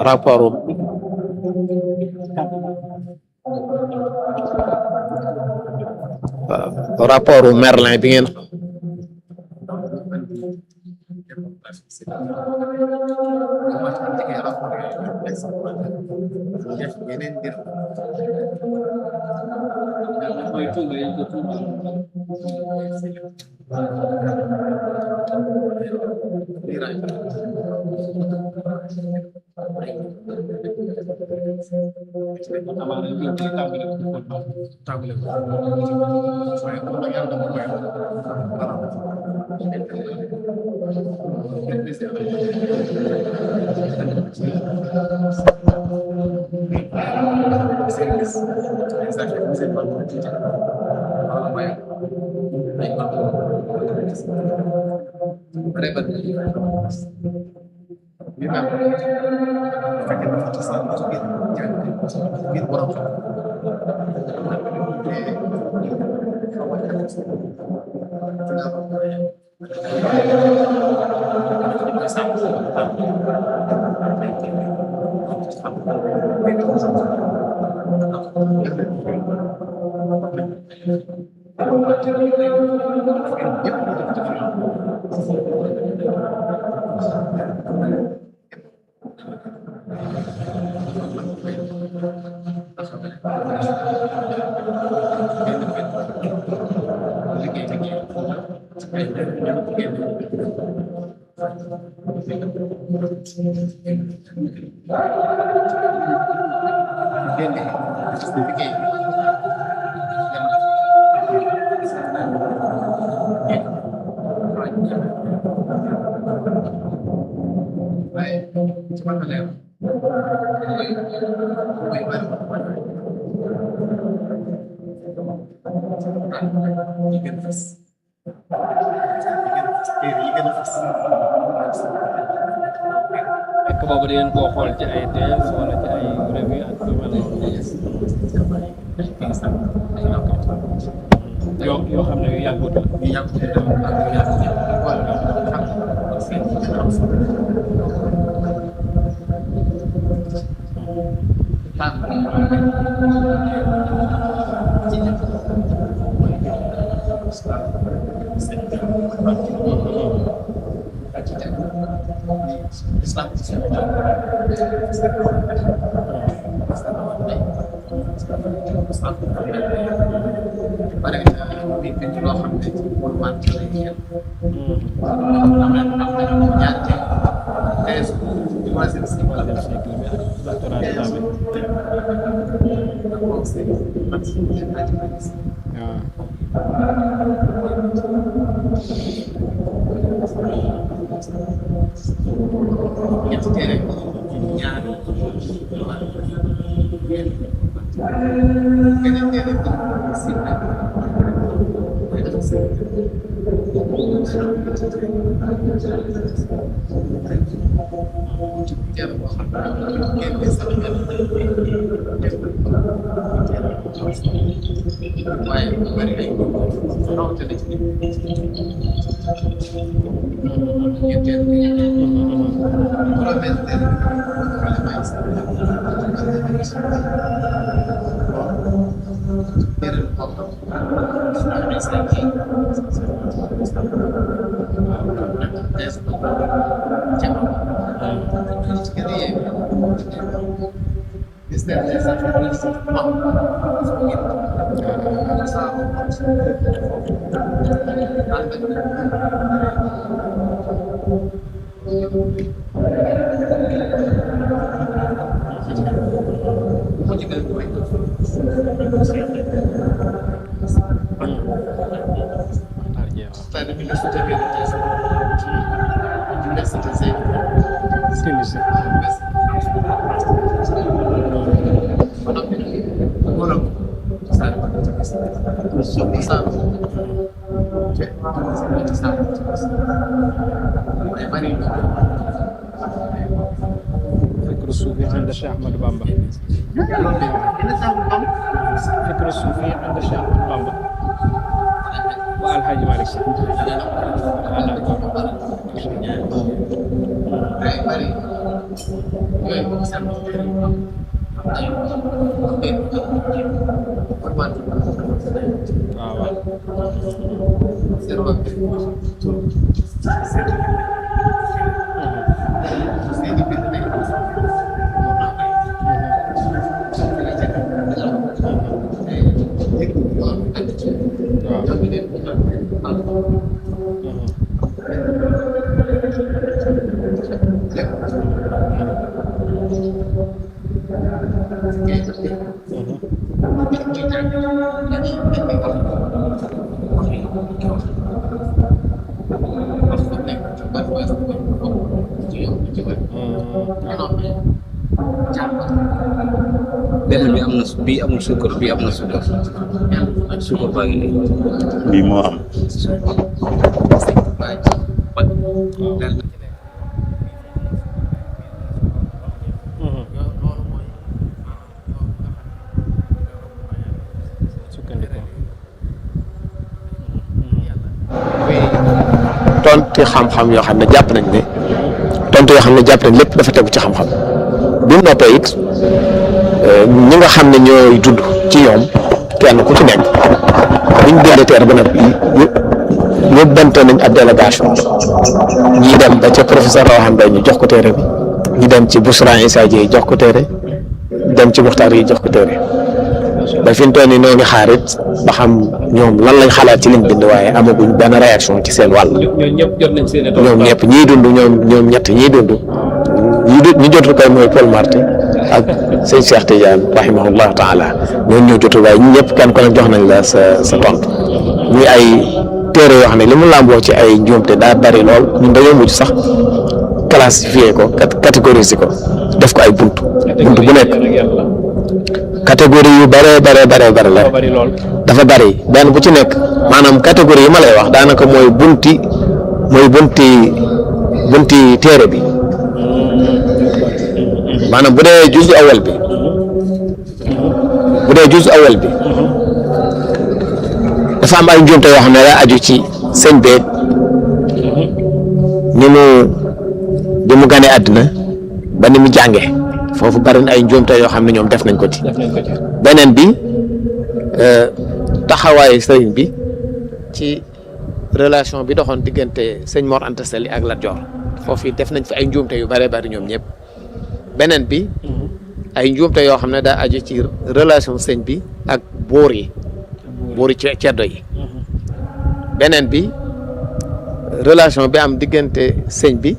rapport Merlin bi ngeen fekk boobu da ngeen koo xool ci ay thèse wala ci ay revue ak yu mel noonu yoo xam ne yu yàggut فكر الصوفي عند الشيخ أحمد بامبا فكر الصوفي عند الشيخ أحمد بامبا والحاج مالك benn bi am na bii amul suukar bii am na suukar suukar baa ngi nii. bii moo am. tontu xam-xam yoo xam ne jàpp nañ ne lépp dafa tegu ci xam-xam bi mu noppee it ñi nga xam ne ñooy dudd ci ñoom kenn ku ci nekk buñ bindee teer ba nag yóbbante nañ ab délégation ñii dem ba ca professeur Rawane Mbaye ñu jox ko téere bi ñi dem ci Bousra Issa Dieye jox ko téere dem ci Muxtaar yi jox ko téere ba fi mu toll nii noo ngi xaarit ba xam ñoom lan lañ xalaat ci liñ bind waaye amaguñ benn réaction ci seen wàll. ñoom ñëpp ñiy dund ñoom ñett ñiy dund ñi jotul koy mooy Paul Marty ak sëñ Cheikh Tidiane rahimahullahu taala ñooñu ñoo jotul waaye ñi ñëpp kenn ko jox nañ la sa tontu muy ay téere yoo xam ne li mu làmboo ci ay njuumte daa bari lool ñun dañoo mujj sax classifier ko catégoriser ko def ko ay bunt bu nekk. catégorie yu bare la dafa bari benn bu ci nekk maanaam catégorie yi ma lay wax daanaka mooy bunti téere bi maanaam bu dee juzu awal bi dafa am ay njuumte yoo xam ne daa aju ci sëñ beeg ni mu ganee àddina ba ni mu jànge foofu bari na ay njuumte yoo xam ne ñoom def nañ ko ci beneen bi taxawaayu sëriñ bi ci relation bi doxoon diggante sëñ Mor Anta Sali ak Lat Joor foofu def nañ fi ay njuumte yu bëree bëri ñoom ñëpp beneen bi ay njuumte yoo xam ne daa aju ci relation sëñ bi ak buuri ceddo yi beneen bi relation bi am diggante sëñ bi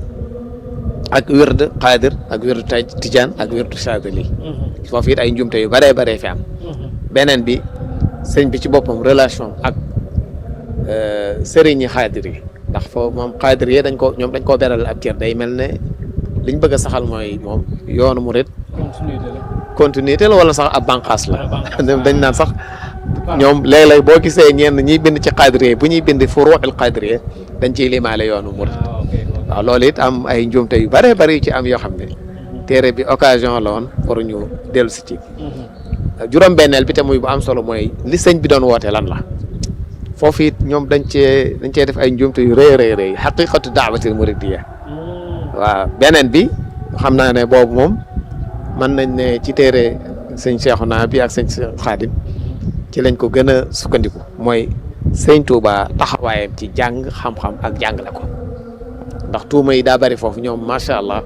ak wird Xaadir ak wird Tijaan ak wird Saadili foofu it ay njuumte yu bëree fi am beneen bi sëñ bi ci boppam relation ak sëriñi Xaadir yi ndax foofu moom Xaadir yi dañ koo beral ab cër day mel ne liñ bëgg a saxal mooy moom yoonu murit continuité la wala sax ab bànqaas la dañ naan sax ñoom léeg-léeg boo gisee ñenn ñiy bind ci Xaadir yi bu ñuy bind furuuxul Xaadir yi dañ ciy limaale yoonu murit waaw loolu it am ay njuumte yu bëree yu ci am yoo xam ne téere bi occasion la woon pour ñu dellu si ci juróom-benneel bi te muy bu am solo mooy li sëñ bi doon woote lan la foofu it ñoom dañ cee def ay njuumte yu rëy xaqiqatu daawatil muridiyya waaw beneen bi xam naa ne boobu moom mën nañ ne ci téere sëñ Seexuna bi ak sëñ Xaadim ci lañ ko gën a sukkandiku mooy sëñ Tuuba taxawaayam ci jàng xam-xam ak jàngale ko ndax tuuma yi daa bari foofu ñoom macha allah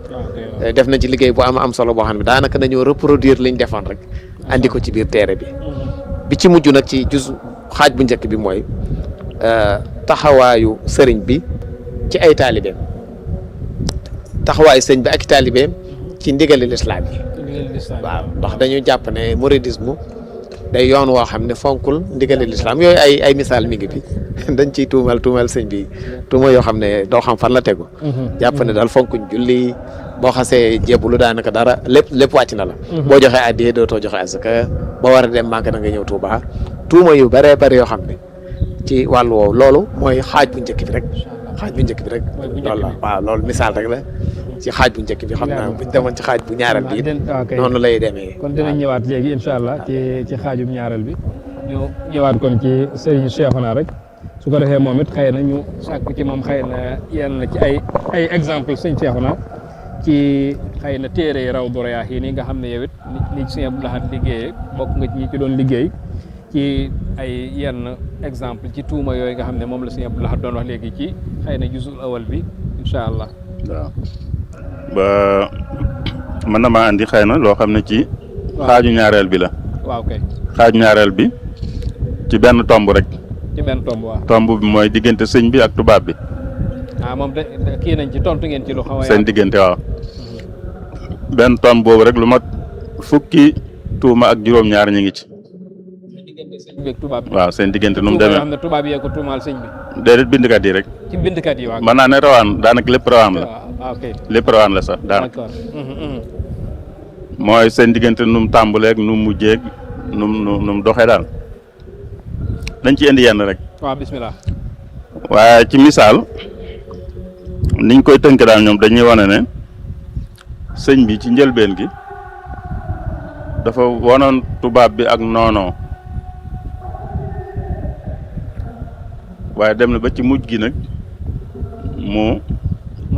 def nañ ci liggéey bu am solo boo xam ne daanaka dañoo reproduire liñ defoon rek andi ko ci biir téere bi ci mujj nag ci xaaj bu njëkk bi mooy taxawaayu sëriñ bi ci ay taalibeem taxawaayu sëriñ bi ak taalibeem ci ndigali lislaam yi waaw ndax dañu jàpp ne mouridisme day yoon woo xam ne fonkul ndigali lislaam yooyu ay misaal mi ngi fi dañ ciy tuumal sëñ bi tuuma yoo xam ne doo xam fan la tegu jàpp ne daal fonkuñ julli boo xasee jébbalu daanaka dara lépp wàcc na la boo joxee addiya dootoo joxe asaka boo war a dem màgg na nga ñëw Tuuba tuuma yu bëree bëri yoo xam ne ci wàllu woowu loolu mooy xaaj bu njëkk bi rek loolu la waaw loolu misaal rek la ci xaaj bu njëkk bi xam naa buñ demoon ci xaaj bu ñaareel bi noonu lay demee kon dinañ ñëwaat léegi incha allah ci xaajum ñaareel bi ñu ñëwaat kon ci Serigne Cheikhouna rek su ko defee moom it xëy na ñu sàkku ci moom xëy na yenn ci ay exemple sëñ Cheikhouna ci xëy na téere yi Rawdu Rayaahiin yi nga xam ne yow it ni ci sëñ Abdou Lahad liggéeyee bokk nga ci ñi ci doon liggéey ci ay yenn exemple ci tuuma yooyu nga xam ne moom la sëñ Abdou Lahad doon wax léegi ci xëy na juzul awal bi incha allah. waaw ba mën na maa andi xëy na loo xam ne ci xaaju ñaareel bi la. waaw kay xaaju ñaareel bi ci benn tomb rek. ci benn tomb waaw. tomb bi mooy diggante sëñ bi ak tubaab bi. moom de kii nañ ci tontu ngeen ci lu xaw a seen diggante waaw. benn tomb boobu rek lu mat fukki tuuma ak juróom-ñaar ñu ngi ci. sëñ bi ak tubaab bi waaw seen diggante nu mu demee xam ne tubaab yee ko tuumaal sëñ bi. déedéet bindkat yi rek. ci bindkat yi waaw. mën naa ne rawaan daanaka lépp rawaan la. waaw ok lépp rawaan la sax daanaka. d'accord. mooy seen diggante nu mu tàmbaleeg nu mu mujjeeg nu mu doxee daal dañ ci indi yenn rek. waaw bismillah. waaye ci misaal niñ koy tënk daal ñoom dañuy wane ne sëñ bi ci njëlbeen gi dafa wonoon tubaab bi ak noonoo waaye dem na ba ci mujj gi nag mu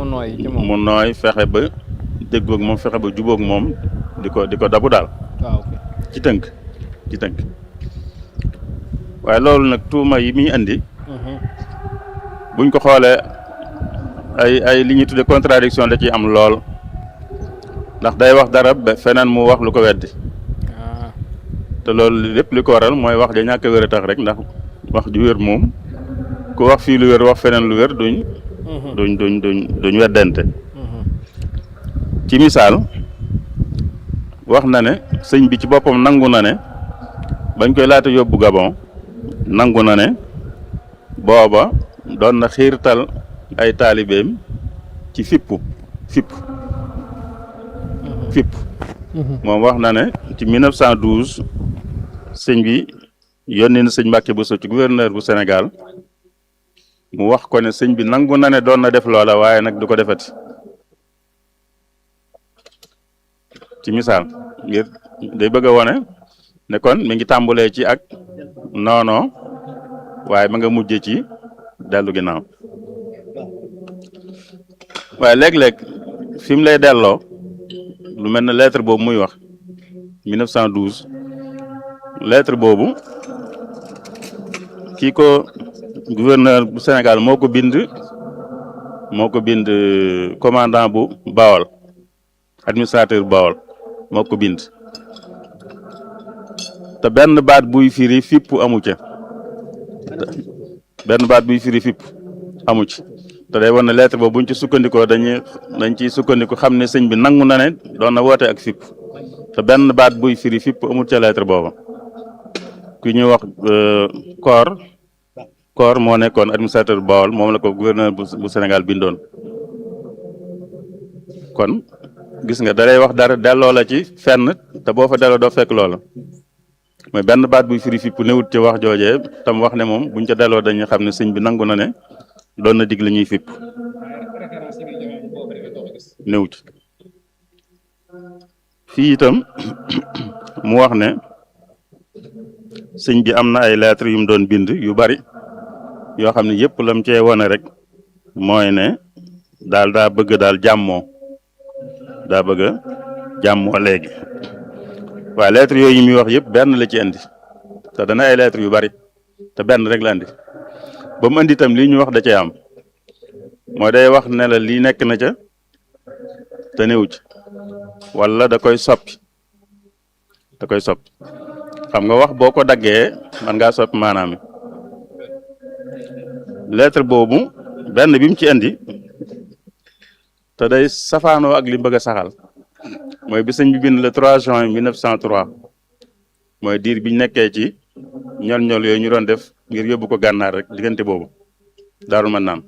nooy ci moom mu nooy fexe ba déggoog moom fexe ba jubóog moom di ko dabu daal. waaw ci tënk waaye loolu nag tuuma yi muy indi buñ ko xoolee ay li ñuy tudde contradiction da ciy am lool ndax day wax dara ba feneen mu wax lu ko weddi te loolu lépp li ko waral mooy wax ja ñàkk a wér a tax rek ndax wax ju wér moom ku wax fii lu wér wax feneen lu wér duñ weddente ci misaal wax na ne sëñ bi ci boppam nangu na ne bañ koy laata yóbbu Gabon nangu na ne booba doon na xiirtal ay taalibeem ci fipp moom wax na ne ci 1912 sëñ bi yónni na sëñ Mbàkke Buso ci gouverneur bu Sénégal mu wax ko ne sëñ bi nangu na ne doon na def loola waaye nag du ko defati ci misaal ngir day bëgg a wone ne kon mi ngi tàmbulee ci ak noonoo waaye ma nga mujje ci dellu ginnaaw waaye léeg-léeg fi mu lay delloo lu mel ne lettre boobu muy wax 1912 lettre boobu kii ko gouverneur bu Sénégal moo ko bind commandant bu Bawol administrateur Bawol moo ko bind te benn baat buy firi fipp amu ca amu ci te day wan ne lettre boobu buñ ci sukkandikoo dañ ciy sukkandiku xam ne sëñ bi nangu na ne doon na woote ak fipp te benn baat buy firi fipp amul ca lettre booba ku ñuy wax koor moo nekkoon administrateur Bawol moom la ko gouverneur bu Sénégal bindoon kon gis nga da lay wax dara delloo la ci fenn te boo fa delloo doo fekk loola mooy benn baat buy firi fipp newut ci wax joojee tam wax ne moom buñ ca delloo dañuy xam ne sëñ bi nangu na ne doon na dig la ñuy fipp newut fii itam mu wax ne sëñ bi am na ay lettres yu mu doon bind yu bari yoo xam ne yëpp lam cee wone rek mooy ne daa bëgg daal jàmmoo léegi waaye lettres yooyu yi muy wax yëpp benn la ci indi te dana ay lettres yu bari te benn rek la indi ba mu indi itam lii ñu wax da cee am mooy day wax ne la lii nekk na ca te néew ci wala da koy soppi xam nga wax boo ko daggee man ngaa soppi maanaam mi lettre boobu benn bi mu ci indi te day safaanoo ak li mu bëgg a saxal mooy bi sëñ bi bind le 3 juin 1903 mooy diir biñ nekkee ci ñol-ñol yooyu ñu doon def ngir yóbbu ko gànnaar rek diggante boobu Daaru Manaan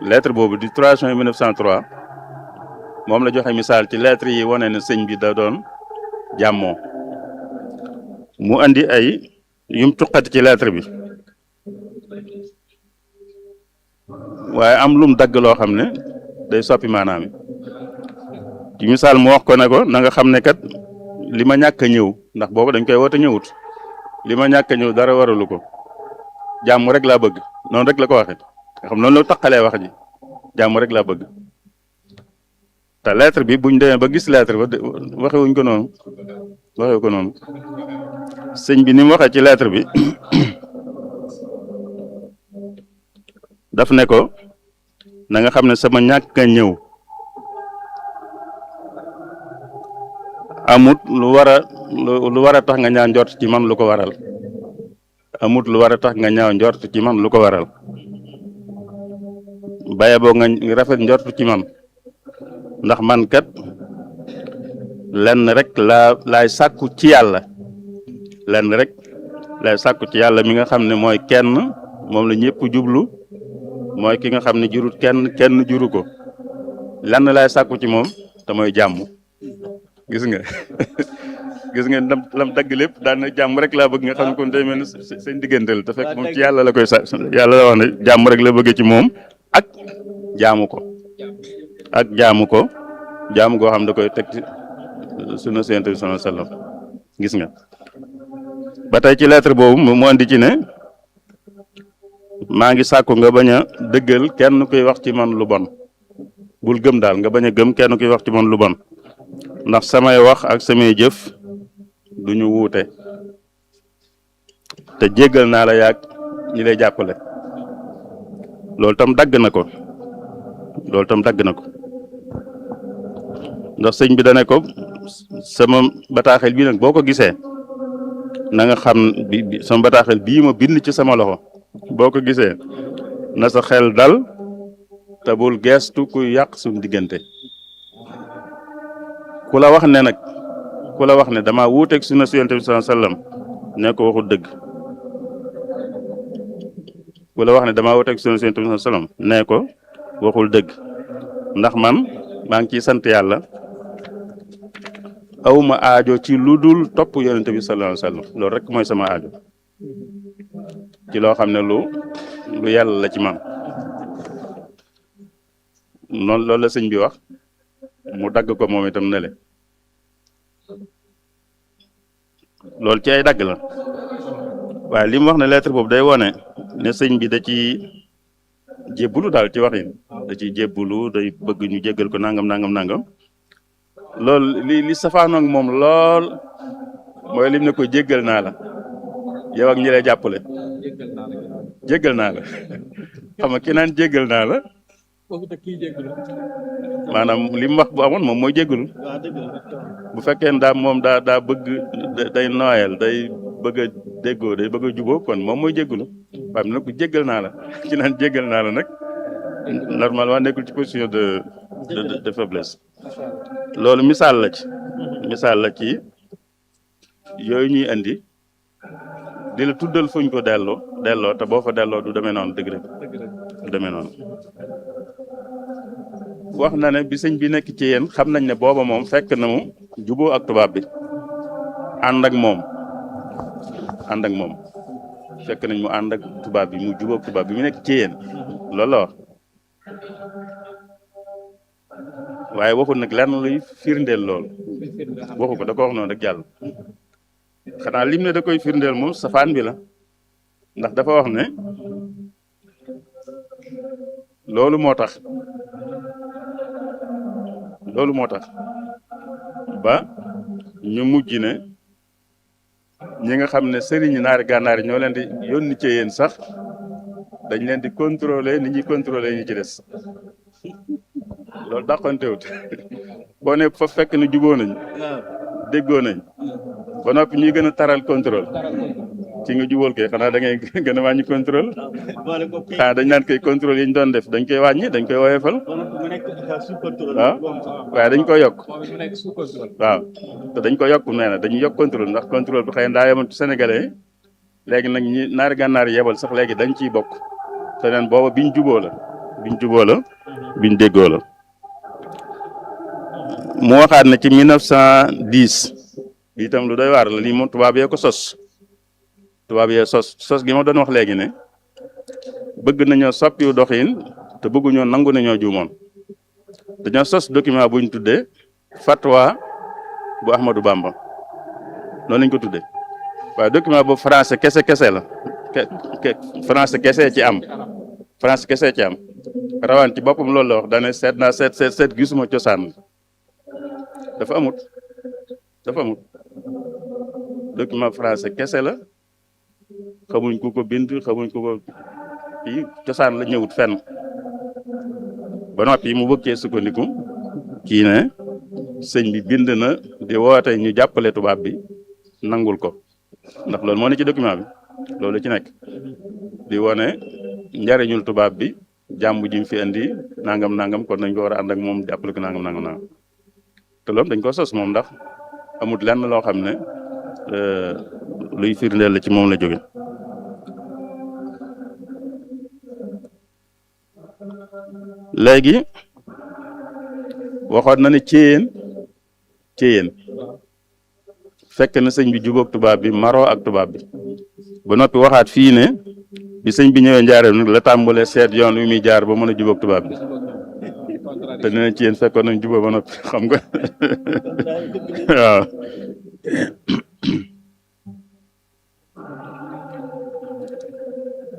lettre boobu di 3 juin 1903 moom la joxe misaal ci lettre yi wane ne sëñ bi da doon jàmmoo mu andi ay yum tuqati ci lettre bi waaye am lum dagg loo xam ne day soppi maanaam ci misaal mu wax ko ne ko na nga xam ne kat li ma ñàkk a ñëw ndax boobu dañ koy woote ñëwut li ma ñàkk a ñëw dara waralu ko jàmm rek laa bëgg noonu rek la ko waxee nga xam noonu la taqalee wax ji jàmm rek laa bëgg te lettre bi buñ demee ba gis lettre ba waxewuñ ko noonu waxewu ko noonu sëñ bi ni mu waxee ci lettre bi daf ne ko na nga xam ne sama ñàkk a ñëw amut lu war a tax nga ñaaw njort ci man lu ko waral amut lu war a tax nga ñaaw njort ci man lu ko waral baye boo nga rafet njort ci man ndax man kat lenn rek laay sàkku ci yàlla lenn rek laay sàkku ci yàlla mi nga xam ne mooy kenn moom la ñëpp jublu mooy ki nga xam ne jurut kenn juru ko lenn laay sàkku ci moom te mooy jàmm gis nga gis nga lam dagg lépp daan na jàmm rek laa bëgg nga xam ne kon day mel ne seen diggante la te fekk moom ci yàlla la koy yàlla la wax ne jàmm rek la bëgg ci moom ak jaamu ko jaamu goo xam da koy teg ci sunna Yonent bi sallallahu alayhi wasallam gis nga ba tey ci lettre boobu mu andi ci ne maa ngi sàkku nga bañ a dëggal kenn kuy wax ci man lu bon bul gëm daal nga bañ a gëm kenn kuy wax ci man lu bon ndax samay wax ak samay jëf duñu wuute te jéggal naa la yàgg ñi lay jàppale loolu tam dagg na ko ndax sëñ bi dane ko sama bataaxel bii nag boo ko gisee na nga xam bi sama bataaxel bii ma bind ci sama loxo boo ko gisee na sa xel dal te bul geestu kuy yàq suñu diggante ku la wax ne dama wuuteeg sunna si Yonent bi sallallahu alayhi wasallam ne ko waxul dëgg ku la wax ne damaa wuuteeg sunna si Yonent bi sallallahu alayhi wasallam ne ko waxul dëgg ndax man maa ngi ciy sant yàlla awma aajo ci lu dul topp Yonent bi sallallahu alayhi wasallam loolu rek mooy sama aajo ci loo xam ne lu yàlla la ci man noonu loolu la sëñ bi wax mu dagg ko moom itam ne le loolu ci ay dagg la waaye li mu wax ne lettre boobu day wone ne sëñ bi da ci jébbulu daal ci waxin da ciy jébbulu day bëgg ñu jéggal ko nangam loolu li safaanoog moom lool mooy lim ne ko jéggal naa la yow ak ñi lay jàppale jéggal naa la xam nga ki naan jéggal naa la maanaam li mu wax bu amoon moom mooy jéggalu bu fekkee ne moom daa bëgg day nooyal day bëgg a déggoo day bëgg a juboo kon moom mooy jéggalu waaye nag ku jéggal naa la ki naan jéggal naa la nag normalement nekkul ci position de faiblesse loolu misaal la ci yooyu ñuy indi di la tuddal fuñ ko delloo te boo fa delloo du demee noonu dëgg du demee noonu wax na ne bi sëñ bi nekk ci yéen xam nañ ne booba moom fekk na mu juboo ak tubaab bi ànd ak moom fekk nañ mu ànd ak tubaab bi mu juboo ak tubaab bi mu nekk ci yéen loolu la wax waaye waxul nag lenn luy firndeel loolu waxu ko da ko wax noonu rek jàll xanaa lim ne da koy firndeel moom safaan bi la ndax dafa wax ne loolu moo tax ba ñu mujj ne ñi nga xam ne sëriñi naari gànnaar yi ñoo leen di yónni ci yéen sax dañ leen di contrôler ni ñuy contrôler ñi ci des loolu dàqantewut boo ne fa fekk ni juboo nañ déggoo nañ ba noppi ñuy gën a taral contrôle ci nga jubóol kay xanaa da ngay gën a wàññi contrôle xanaa dañ naan koy contrôle yi ñu doon def dañ koy wàññi dañ koy woyefal waaw waaye dañ koy yokk waaw te dañ ko yokk nee na dañuy yokk contrôle ndax contrôle bi xëy na daa yemoon ci sénégalais yi léegi nag ñi naari gànnaar yi yebal sax léegi dañ ciy bokk te neen booba biñ juboo la biñ déggoo la mu waxaat na ci 1910 itam lu doy waar la lii moom tubaab yee ko sos sos gi ma doon wax léegi ne bëgg nañoo soppiwu doxin te bëgguñoo nangu nañoo juumoon dañoo sos document buñ tuddee fatwa bu Ahmadou Bamba noonu lañ ko tuddee waaye document boobu français kese la français kese ci am rawaan ci boppam loolu la wax daane seet naa seet gisuma cosaan dafa amut document français kese la xamuñ ku ko bind xamuñ ku ko kii cosaan la ñëwut fenn ba noppi mu bëggee sukkandiku kii ne sëñ bi bind na di woote ñu jàppale tubaab bi nangul ko ndax loolu moo ne ci document bi loolu ci nekk di wone njariñul tubaab bi jàmm ji mu fi indi nangam kon nañ ko war a ànd ak moom jàppale ko nangam te loolu dañ ko sos moom ndax amut lenn loo xam ne luy firndeel la ci moom la jóge léegi waxoon na ne céyeen fekk na sëñ bi jubóog tubaab bi maroo ak tubaab bi ba noppi waxaat fii ne bi sëñ bi ñëwee njaareem nag la tàmbalee seet yoon wi muy jaar ba mën a jubóog tubaab bi te nee na céyeen fekkoon nañ jubóo ba noppi xam nga waaw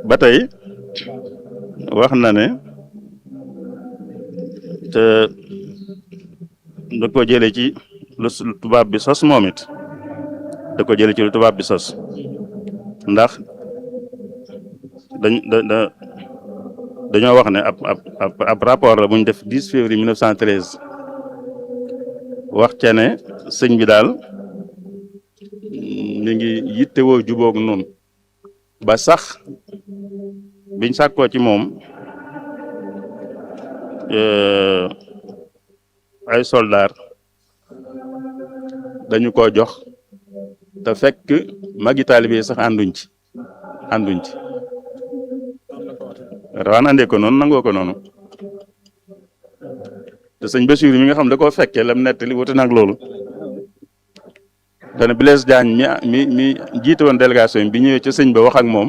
ba tey wax na ne te da ko jële ci lu tubaab bi sos moom it da ko jële ci lu tubaab bi sos ndax dañoo wax ne ab rapport la bu ñu def 10 février 1913 wax ca ne sëñ bi daal mi ngi yittewoo jubóog noonu ba sax biñ sàkkoo ci moom ay soldaar dañu ko jox te fekk magi taalibe yi sax ànduñ ci rawaan andee ko noonu nangoo ko noonu te sëñ Bassirou mi nga xam da koo fekkee lam nettali wuute nag loolu te ne Blaise Diagne mi jiite woon délégation bi ñëwee ca sëñ ba wax ak moom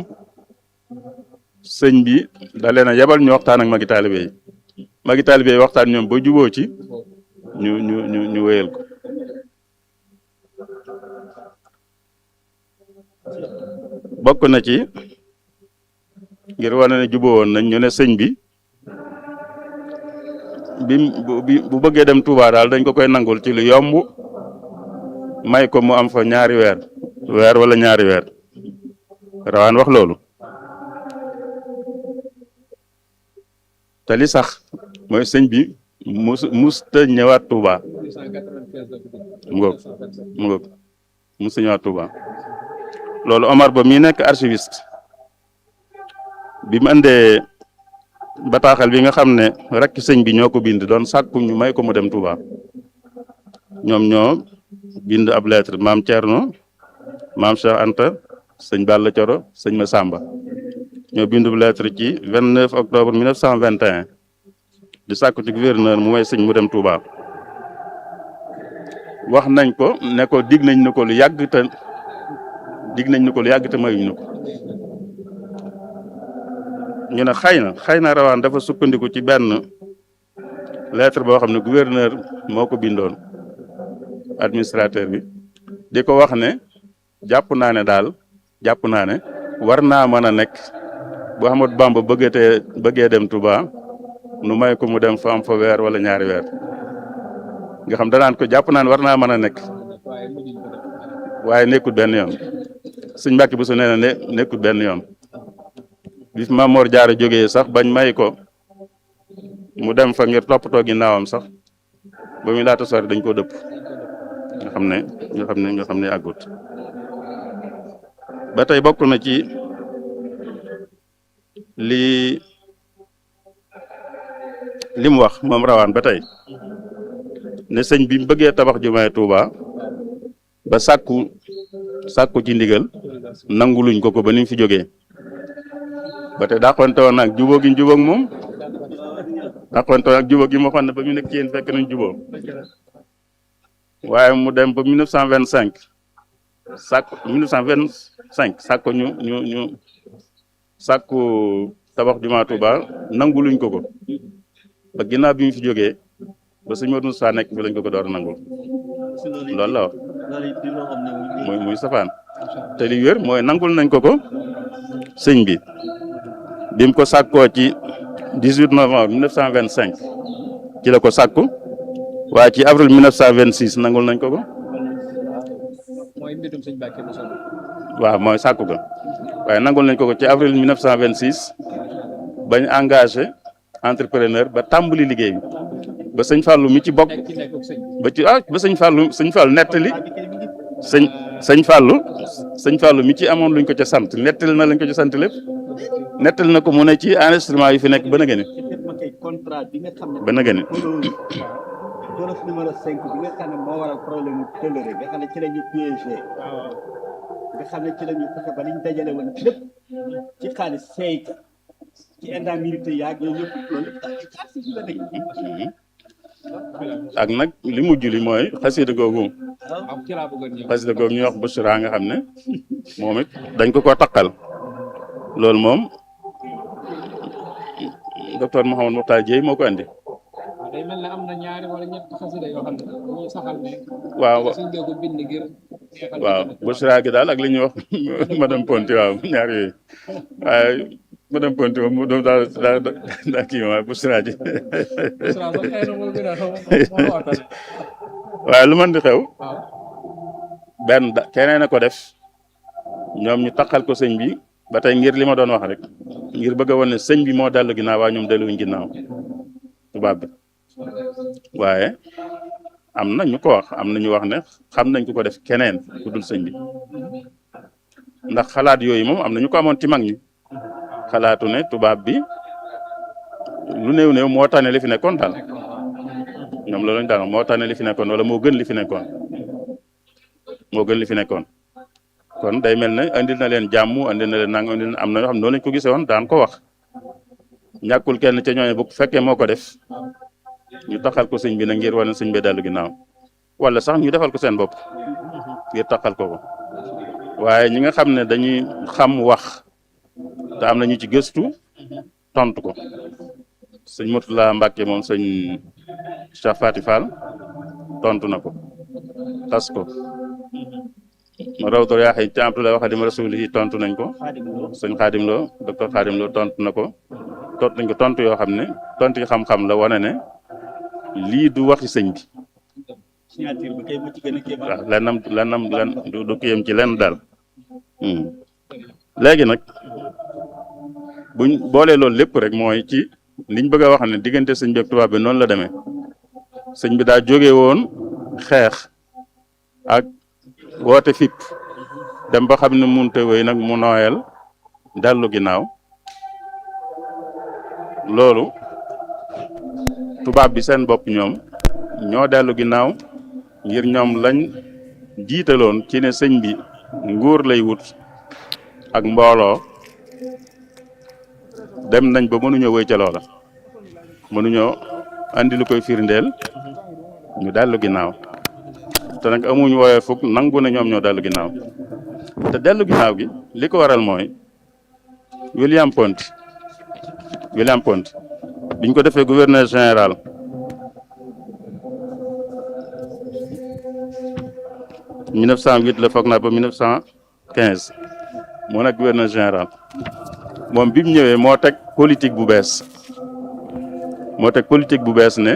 sëñ bi da leen a yebal ñu waxtaan ak magi taalibe yi waxtaan ñoom ba juboo ci ñu wéyal ko bokk na ci ngir wane ne juboo woon nañ ñu ne sëñ bi bu bëggee dem Touba daal dañ ko koy nangul ci lu yomb may ko mu am fa ñaari weer wala ñaari weer rawaan wax loolu te li sax mooy sëñ bi musta ñëwaat Touba mu ngoog musta ñëwaat Touba loolu Omar Ba mii nekk archiviste bi mu andee bataaxal bi nga xam ne rek sëñ bi ñoo ko bind doon sàkku ñu may ko mu dem Touba ñoom ñoo bind ab lettre maam Thierno maam Cheikh Anta sëñ Balla Coro sëñ Massamba ñoo bindu lettre ci 29 octobre 1921 di sàkku ci gouverneur mu may sëñ mu dem Touba wax nañ ko ne ko dig nañ ko lu yàgg te mayuñ na ko ñu ne xëy na rawaan dafa sukkandiku ci benn lettre boo xam ne gouverneur moo ko bindoon administrateur bi di ko wax ne jàpp naa ne war naa mën a nekk bu Ahmadou Bamba bëggee dem Touba nu may ko mu dem fa am fa weer wala ñaari weer nga xam danaan ko jàpp naa ne war naa mën a nekk waaye nekkul benn yoon sëñ Mbàkke Buso nee na nekkul benn yoon bi fi Maam Mor Jaara jógee sax bañ may ko mu dem fa ngir toppatoo ginnaawam sax ba muy laata sori dañ koo dëpp nga xam ne àggut ba tey bokk na ci li mu wax moom rawaan ba tey ne sëñ bi mu bëggee tabax jumaay Tuuba ba sàkku ci ndigal nanguluñ ko ba ni mu fi jógee ba tey dàqonte woon nag jubóo gi jubóog moom dàqonte woon ak jubóog gi moo xam ne ba mu nekk ci yéen fekk nañ jubóo waaye mu dem ba 1925 sàkku ñu sàkku tabax jumaa Tuuba nanguluñ ko ba ginnaaw bi mu fi jógee ba sëñ Modou Moussa nekk fi lañ ko door a nangul loolu la wax muy safaan te li wér mooy nangul nañ ko sëñ bi bi mu ko sàkkoo ci 18 novembre 1925 ci la ko sàkku waaye ci avril 1926 nangul nañ ko waaw mooy sàkku ko waaye nangul nañ ko ci avril 1926 bañ engagé entrepreneur ba tàmbali liggéey bi ba sëñ Fallou mi ci bokk ba sëñ Fallou nettali sëñ Fallou mi ci amoon luñ ko ca sant nettali na lañ ko ca sant lépp nettali na ko mu ne ci enregistrement yi fi nekk ba na gëni Jolof numéro 5 bi nga xam ne moo waral problème mu tëlëre nga xam ne ci la ñu piégé nga xam ne ci la ñu fexe ba liñ dajale woon lépp ci xaalis seey ci indemnité yaag yooyu yëpp loolu la nekk ak nag li mujj li mooy xasida googu ñuy wax Bouchra nga xam ne moom it dañ ko takkal loolu moom docteur Mouhamadou Mokhtar Dieye moo ko andi. day mel ne am na ñaari wala ñett xasida yoo xam ne dañuy saxal ne. waaw ko bind ngir. waaw Bouchra gi daal ak li ñuy wax madame Ponti waaw ñaar yooyu waaye madame Ponti moom mu doon daal kii waaye Bouchra ji. waaye lu mën di xew. benn keneen a ko def ñoom ñu taxal ko sëñ bi ba tey ngir li ma doon wax rek ngir bëgg a wane ne sëñ bi moo dellu ginnaaw waaye ñoom delluwuñ ginnaaw tubaab bi waaye am na ñu ko wax am na ñu wax ne xam nañ ku ko def keneen ku dul sëñ bi ndax xalaat yooyu moom am na ñu ko amoon ci mag ñi xalaatu ne tubaab bi lu néew moo tane li fi nekkoon daal ñoom loolu lañ daal moo tane li fi nekkoon wala moo gën li fi nekkoon. kon day mel ne andil na leen jàmm andil na leen nang andil na am na ñoo xam ne noonu lañ ko gisee woon daan ko wax ñàkkul kenn ca ñooñu bu fekkee moo ko def ñu taxal ko sëñ bi nag ngir wane sëñ bi dellu ginnaaw wala sax ñu defal ko seen bopp ngir taxal ko waaye ñi nga xam ne dañuy xam wax te am na ñu ci gëstu tontu ko sëñ Mourtala Mbacke moom sëñ Cheikh Fati Fall tontu na ko tas ko. ma rawtor yaa xëy ci Abdoulaye Xadim Rasul yi tontu nañ ko sëñ Xadim Lo docteur Xadim Lo tontu na ko nañ ko tontu yoo xam ne tontu yi xam-xam la wane ne lii du waxi sëñ bi waaw lennam du ko yem ci lenn daal léegi nag buñ boolee loolu lépp rek mooy ci liñ bëgg a wax ne diggante sëñ bi ak tubaab bi noonu la demee sëñ bi daa jóge woon xeex ak woote fipp dem ba xam ne munte wéy nag mu nooyal dellu ginnaaw loolu tubaab bi seen bopp ñoom ñoo dellu ginnaaw ngir ñoom lañ jiitaloon ci ne sëñ bi nguur lay wut ak mbooloo dem nañ ba mënuñoo wéy ca loola mënuñoo andi lu koy firndeel ñu dellu ginnaaw te nag amuñ wooyee fukk nangu ne ñoom ñoo dellu ginnaaw te dellu ginnaaw gi li ko waral mooy William Ponty biñ ko defee gouverneur général 1908 la foog naa ba 1915 moo nekk gouverneur général moom bi mu ñëwee moo teg politique bu bees ne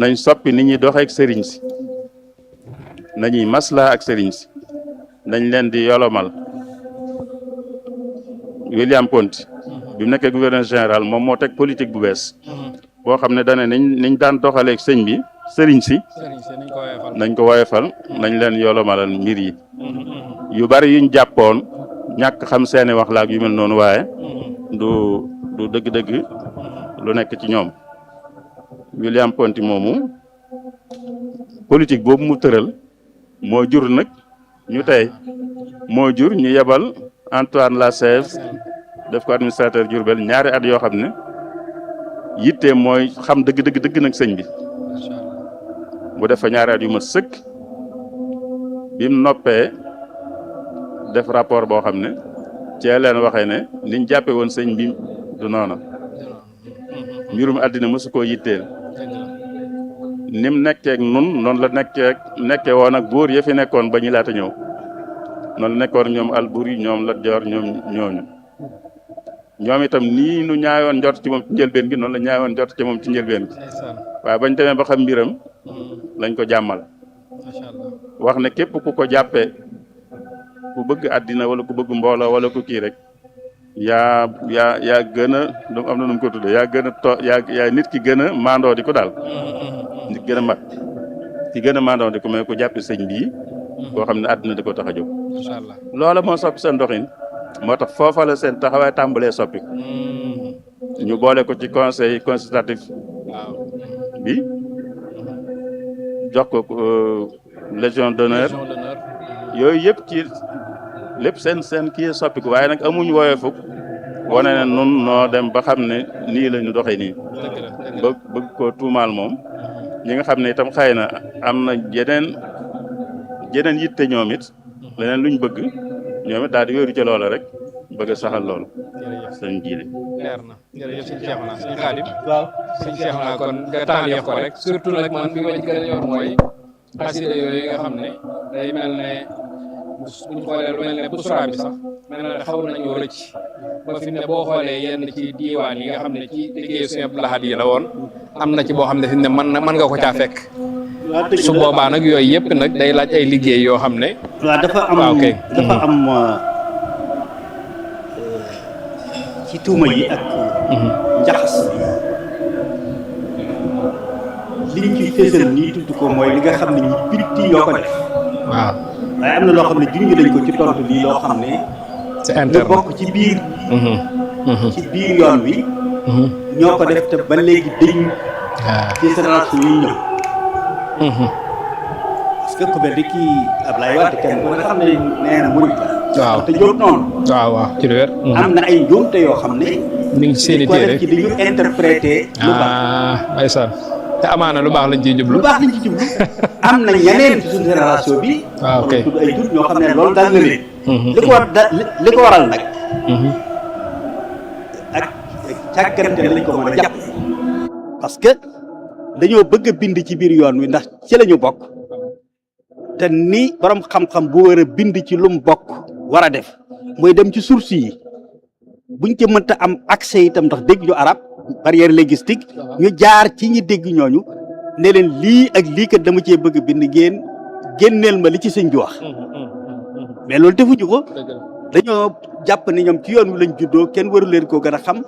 nañ soppi nit ñi doxee ak sëriñ si nañuy maslaa ak sëriñ si nañ leen di yolomal William Ponty bi mu nekkee gouverneur général moom moo teg politique bu bees boo xam ne dane niñ daan doxaleeg sëñ bi sëriñ si nañ ko woyefal nañ leen yolomalal mbir yi yu bari yuñ jàppoon ñàkk xam seeni wax laak yu mel noonu waaye du dëgg-dëgg lu nekk ci ñoom William Ponty moomu politique boobu mu tëral moo jur nag ñu tey moo jur ñu yebal Antoine Lacèze def ko administrateur Diourbel ñaari at yoo xam ne yitte mooy xam dëgg nag sëñ bi mu def fa ñaari at yu ma sëkk bi mu noppee def rapport boo xam ne cee leen waxee ne niñ jàppe woon sëñ bi du noona mbirum àddina mësu koo yitteel nim nekkeek nun noonu la nekkee woon ak buur ya fi nekkoon ba ñu laata ñëw noonu la nekkoon ñoom Alburi ñoom Lat Joor ñoom itam nii nu ñaayoon njort ci moom ci njëlbeen gi noonu la ñaayoon njort ci moom ci njëlbeen gi waaye bañ demee ba xam mbiram lañ ko jàmmal wax ne képp ku ko jàppee ku bëgg àddina wala ku bëgg mbooloo wala ku kii rek yaa gën a am na nu mu ko tuddee yaa gën a yaa nit ki gën a maandoo di ko daal nit gën a mat ki gën a maandoo di ko mais ku jàppi sëñ bii koo xam ne àddina di ko tax a jóg loola moo soppi seen doxin moo tax foofa la seen taxawaay tàmbalee soppi ñu boole ko ci conseil consultatif bi jox ko légion d'honneur yooyu yëpp ci lépp seen kii soppi ko waaye nag amuñ wooyee fukk wane ne nun noo dem ba xam ne nii la ñu doxee nii bëgg ko tuumaal moom ñi nga xam ne itam xëy na am na jeneen yitte ñoom it leneen luñ bëgg ñoom it daal di wéeru ca loola rek bëgg a saxal loolu sëñ jiile leer na jërëjëf sëñ Cheikhouna sëñ Khadim waaw sëñ Cheikhouna kon nga tàmbali ko rek surtout nag man bi ma ci gën a yor mooy xasida yooyu nga xam ne day mel ne buñ xoolee lu mel ne busra bi sax mel na ne xaw nañoo rëcc ba fi ne boo xoolee yenn ci diiwaan yi nga xam ne ci liggéeyu Sëñ Abdou Lahad yi la woon am na ci boo xam ne fi ne mën nga ko caa fekk su boobaa nag yooyu yëpp nag day laaj ay liggéey yoo xam ne waaw dafa am ci tuuma yi ak njaxas liñ ci fésal nii tudd ko mooy li nga xam ne ñi bitti yoo ko def waaw waaye am na loo xam ne junj lañ ko ci tontu lii loo xam ne c'est ñu interne bokk ci biir yoon wi ñoo ko def te ba léegi dañ ci génération yi ñëw parce que ku mel ni kii Ablaye Wade kenn ku ne xam ne nee na murid la waaw te jóg noonu waaw ci lu wér am na ay njuumte yoo xam ne ni ngi seeni ko def téere ci di ñu interprété lu baax ndeysaan te amaana lu baax lañ ciy jublu lu baax lañ ci jublu am na ñeneen ci suñu génération bi waaw ok tudd ay tur ñoo xam ne loolu daal na leen li ko waral nag ak càggante lañ ko mën a jàpp parce que dañoo bëgg a bind ci biir yoon wi ndax ci la ñu bokk te ni borom xam-xam bu war a bind ci lu mu bokk war a def mooy dem ci source yi buñ ci mënta am accès itam ndax dégg ñu arab barrière linguistique ñu jaar ci ñi dégg ñooñu ne leen lii ak lii kat dama cee bëgg a bind ngeen génneel ma li ci sëñ bi wax mais loolu defuñu ko dañoo jàpp ne ñoom ci yoon wi lañ juddoo kenn waru leen koo gën a xam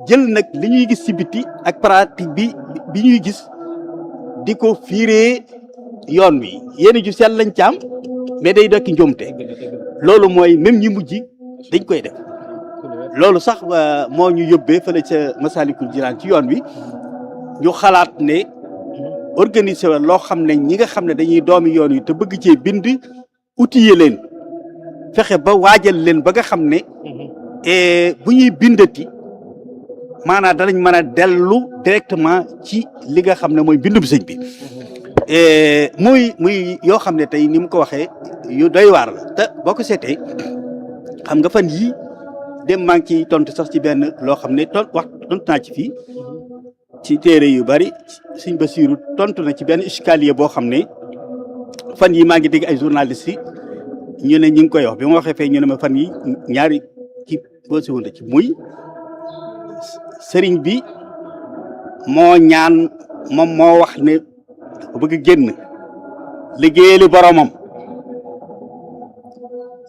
jël nag li ñuy gis ci biti ak pratique bi ñuy gis di ko fiiree yoon wi yéen ju sell lañ ci am mais day dokki njuumte loolu mooy même ñi mujj dañ koy def loolu sax moo ñu yóbbee fële ca Masalikul Jinaan ci yoon wi ñu xalaat ne organiser wa loo xam ne ñi nga xam ne dañuy doomi yoon wi te bëgg cee bind outiller leen fexe ba waajal leen ba nga xam ne bu ñuy bindati maanaam danañ mën a dellu directement ci li nga xam ne mooy bindum sëñ bi muy yoo xam ne tey ni mu ko waxee yu doy waar la te boo ko seetee xam nga fan yii dem maa ngi ciy tontu sax ci benn loo xam ne tontu naa ci fii ci téere yu bari sëñ Basiiru tontu na ci benn escalier boo xam ne fan yi maa ngi dégg ay journalistes yi ñu ne ñu ngi koy wax bi ma waxee fee ñu ne ma fan yi ñaari ci posé woon ci muy sëriñ bi moo ñaan moom moo wax ne dafa bëgg génn liggéeyali boromam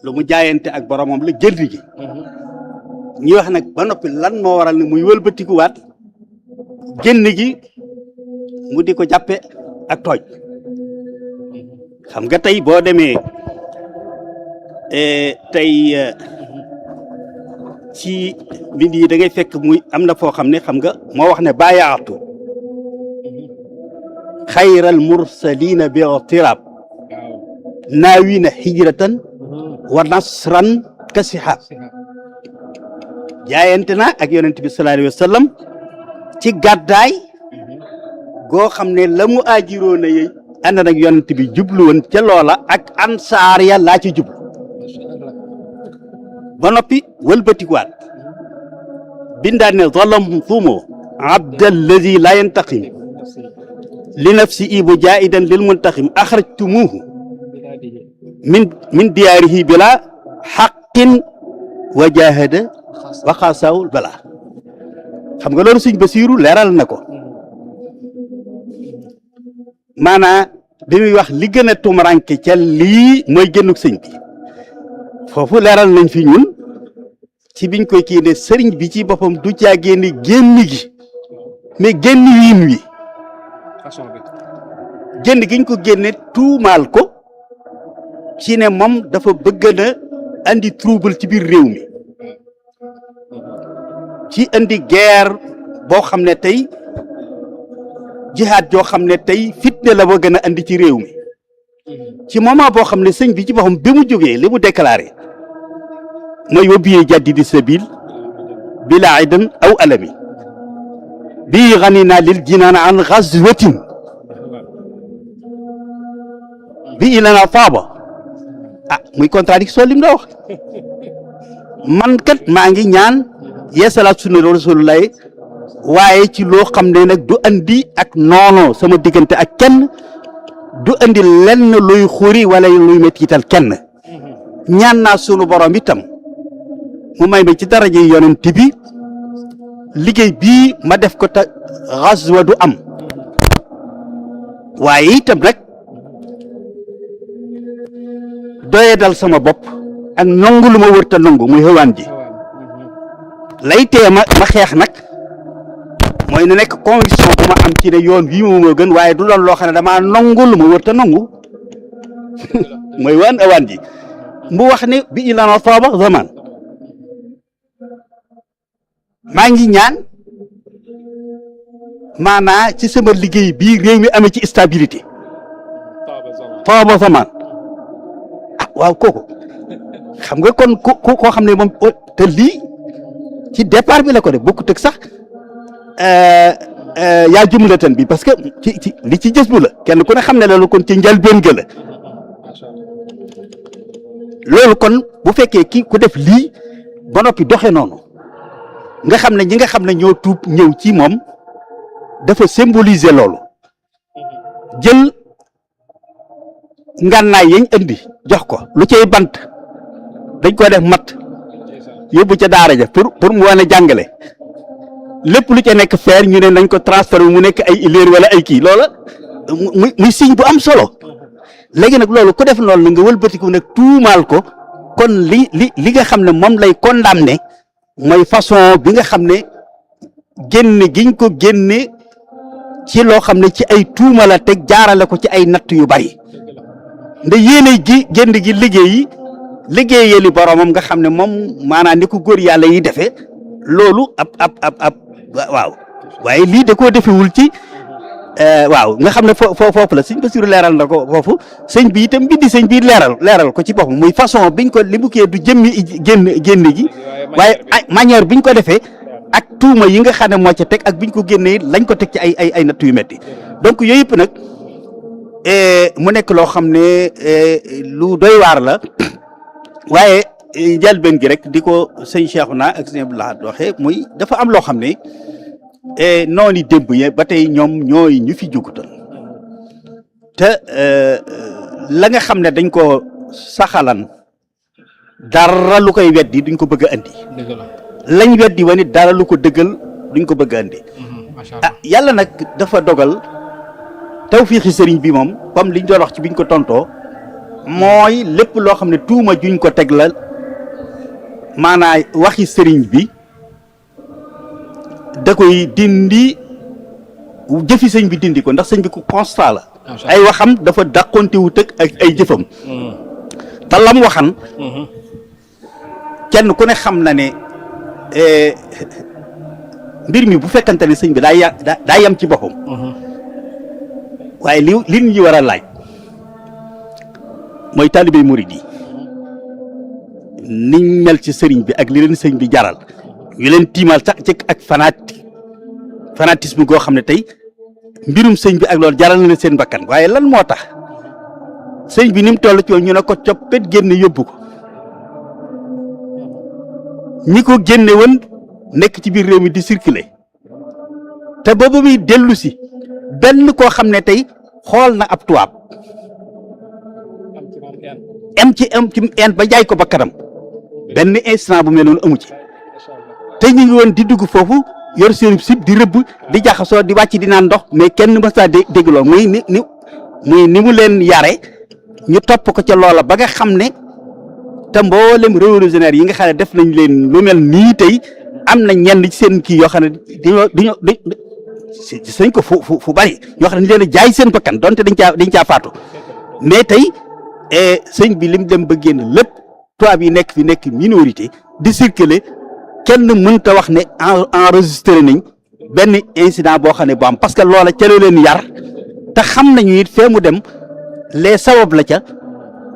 lu mu jaayante ak boromam la jënd gi ñi wax nag ba noppi lan moo waral ne muy wëlbatikuwaat génn gi mu di ko jàppe ak tooñ xam nga tey boo demee tey ci mbind yi da ngay fekk muy am na foo xam ne xam nga moo wax ne bàyyaatu xayral mursalina bi tirab naawina hijratan wa nasran kasihab jaayante na ak yonent bi sallallahu alayhi wa sallam ci gàddaay goo xam ne la mu aajiroo na yey ànd nag yonent bi jublu woon ca loola ak ansaar ya laa ci jublu ba noppi wëlbatikuwaat bindaat ne zalamtumu abdallazi la yantaqim li nafsi ibu jaidan lil muntaqim axrajtumuhu min diyaarihi bila xaqin wa jahada wa xaasawul bala xam nga loolu sëñ Basiiru leeral na ko maanaa bi muy wax li gën a tumuranke ca lii mooy génnuk sëñ bi foofu leeral nañ fi ñun ci biñ koy kii ne sëriñ bi ci boppam du caa génne génn gi mais génn wiin wi génn giñ ko génne tuumaal ko ci ne moom dafa bëgg na andi trouble ci biir réew mi ci andi guerre boo xam ne tey jihaad joo xam ne tey fitne la bëgg na andi ci réew mi ci moment boo xam ne sëñ bi ci boppam bi mu jógee li mu déclaré mooy wabiyee jaddidi sabil bila idan aw alami bii xanina lil jinaan an xazwatin bi ilana faaba muy contradiction lim la wax man kat maa ngi ñaan yeesalaat sunna rasulullahi waaye ci loo xam ne nag du andi ak noono sama diggante ak kenn du andi lenn luy xuri wala luy mettital kenn ñaan naa sunu borom itam mu may ma ci daraje yonent bi liggéey bii ma def ko ta xaswa du am waaye itam nag doye dal sama bopp ak nangu lu ma wërta nangu muy xëwaan ji lay tee ma xeex nag mooy na nekk conviction bu ma am ci ne yoon wii moom moo gën waaye du doon loo xam ne damaa nangu lu ma wërta nangu mooy waan awaan ji mu wax ne bi ilana faaba zaman maa ngi ñaan maanaa ci sama liggéey bii réew mi amee ci stabilité faaba zaman waaw kooku xam nga kon ku koo xam ne moom te lii ci départ bi la ko def bokkut ak sax yaa jumlatan bi parce que ci li ci jës bu la kenn ku ne xam ne loolu kon ci njëlbéen ga la loolu kon bu fekkee ki ku def lii ba noppi doxe noonu nga xam ne ñi nga xam ne ñoo tuub ñëw ci moom dafa symboliser loolu jël ngànnaay yañ indi jox ko lu cay bant dañ ko def mat yóbbu ca daara ja pour mu wane jàngale lépp lu ca nekk feer ñu ne nañ ko transféré mu nekk ay ileer wala ay kii loola muy signe bu am solo léegi nag loolu ku def loolu na nga wëlbatiku nag tuumaal ko kon li nga xam ne moom lay condamné mooy façon bi nga xam ne génne giñ ko génne ci loo xam ne ci ay tuuma la teg jaarale ko ci ay natt yu bari nda yéene gi génn gi liggéeyali boromam nga xam ne moom maanaam ni ko góor yàlla yi defee loolu ab waaw waaye lii da koo defewul ci waaw nga xam ne foofu la sëñ Basiru leeral na ko foofu sëñ bi itam bindi sëñ bi leeral ko ci boppam muy façon biñ ko li mu kee du jëmmi génn gi waaye manière biñ ko defee ak tuuma yi nga xam ne moo ca teg ak biñ ko génnee lañ ko teg ci ay natt yu metti donc yooyu yëpp nag mu nekk loo xam ne lu doy waar la waaye njëlbéen gi rek di ko sëñ Cheikhouna ak sëñ Abdou Lahad waxee muy dafa am loo xam ne noonu démb yi ba tey ñoom ñooy ñu fi jugutal te la nga xam ne dañ ko saxalan dara lu koy weddi duñ ko bëgg a andi lañ weddi wa nit dara lu ko dëggal duñ ko bëgg a andi yàlla nag dafa dogal tawfiixi sëriñ bi moom comme liñ doon wax ci biñ ko tontoo mooy lépp loo xam ne tuuma juñ ko teg la maanaam waxi sëriñ bi da koy dindi jëfi sëñ bi dindi ko ndax sëñ bi ku constat la ay waxam dafa dàqonte wu tëg ak ay jëfam te lam waxan kenn ku ne xam na ne mbir mi bu fekkante ne sëñ bi daa yam ci boppam waaye li ñu war a laaj mooy taalibe murid yi niñ mel ci sëriñ bi ak li leen sëñ bi jaral ñu leen tiimal sax ci ak fanatisme goo xam ne tey mbirum sëñ bi ak loolu jaral na leen seen bakkan waaye lan moo tax sëñ bi ni mu toll ci woon ñu ne ko coppet génne yóbbu ko ñi ko génne woon nekk ci biir réew mi di circuler te boobu muy dellu si benn koo xam ne tey xool na ab tubaab am ci en ba jaay ko ba kanam benn instant bu mel noonu amu ci te ñu ngi woon di dugg foofu yor seen sib di rëbb di jaxasoo di wàcc di naan ndox mais kenn mës naa dégg lool muy ni mu leen yare ñu topp ko ca loola ba nga xam ne te mboolem révolutionnaire yi nga xam ne def nañ leen lu mel nii tey am na ñenn ci seen kii yoo xam ne dañoo sañ ko fu bari ñoo xam ne leen a jaay seen bakkan donte dañ caa faatu mais tey sëñ bi lim dem ba génn lépp tubaab yi nekk fi nekk minorité di circuler kenn mënta wax ne enregistré nañ benn incident boo xam ne bu am parce que loola ca la leen yar te xam nañu it fee mu dem les sabab la ca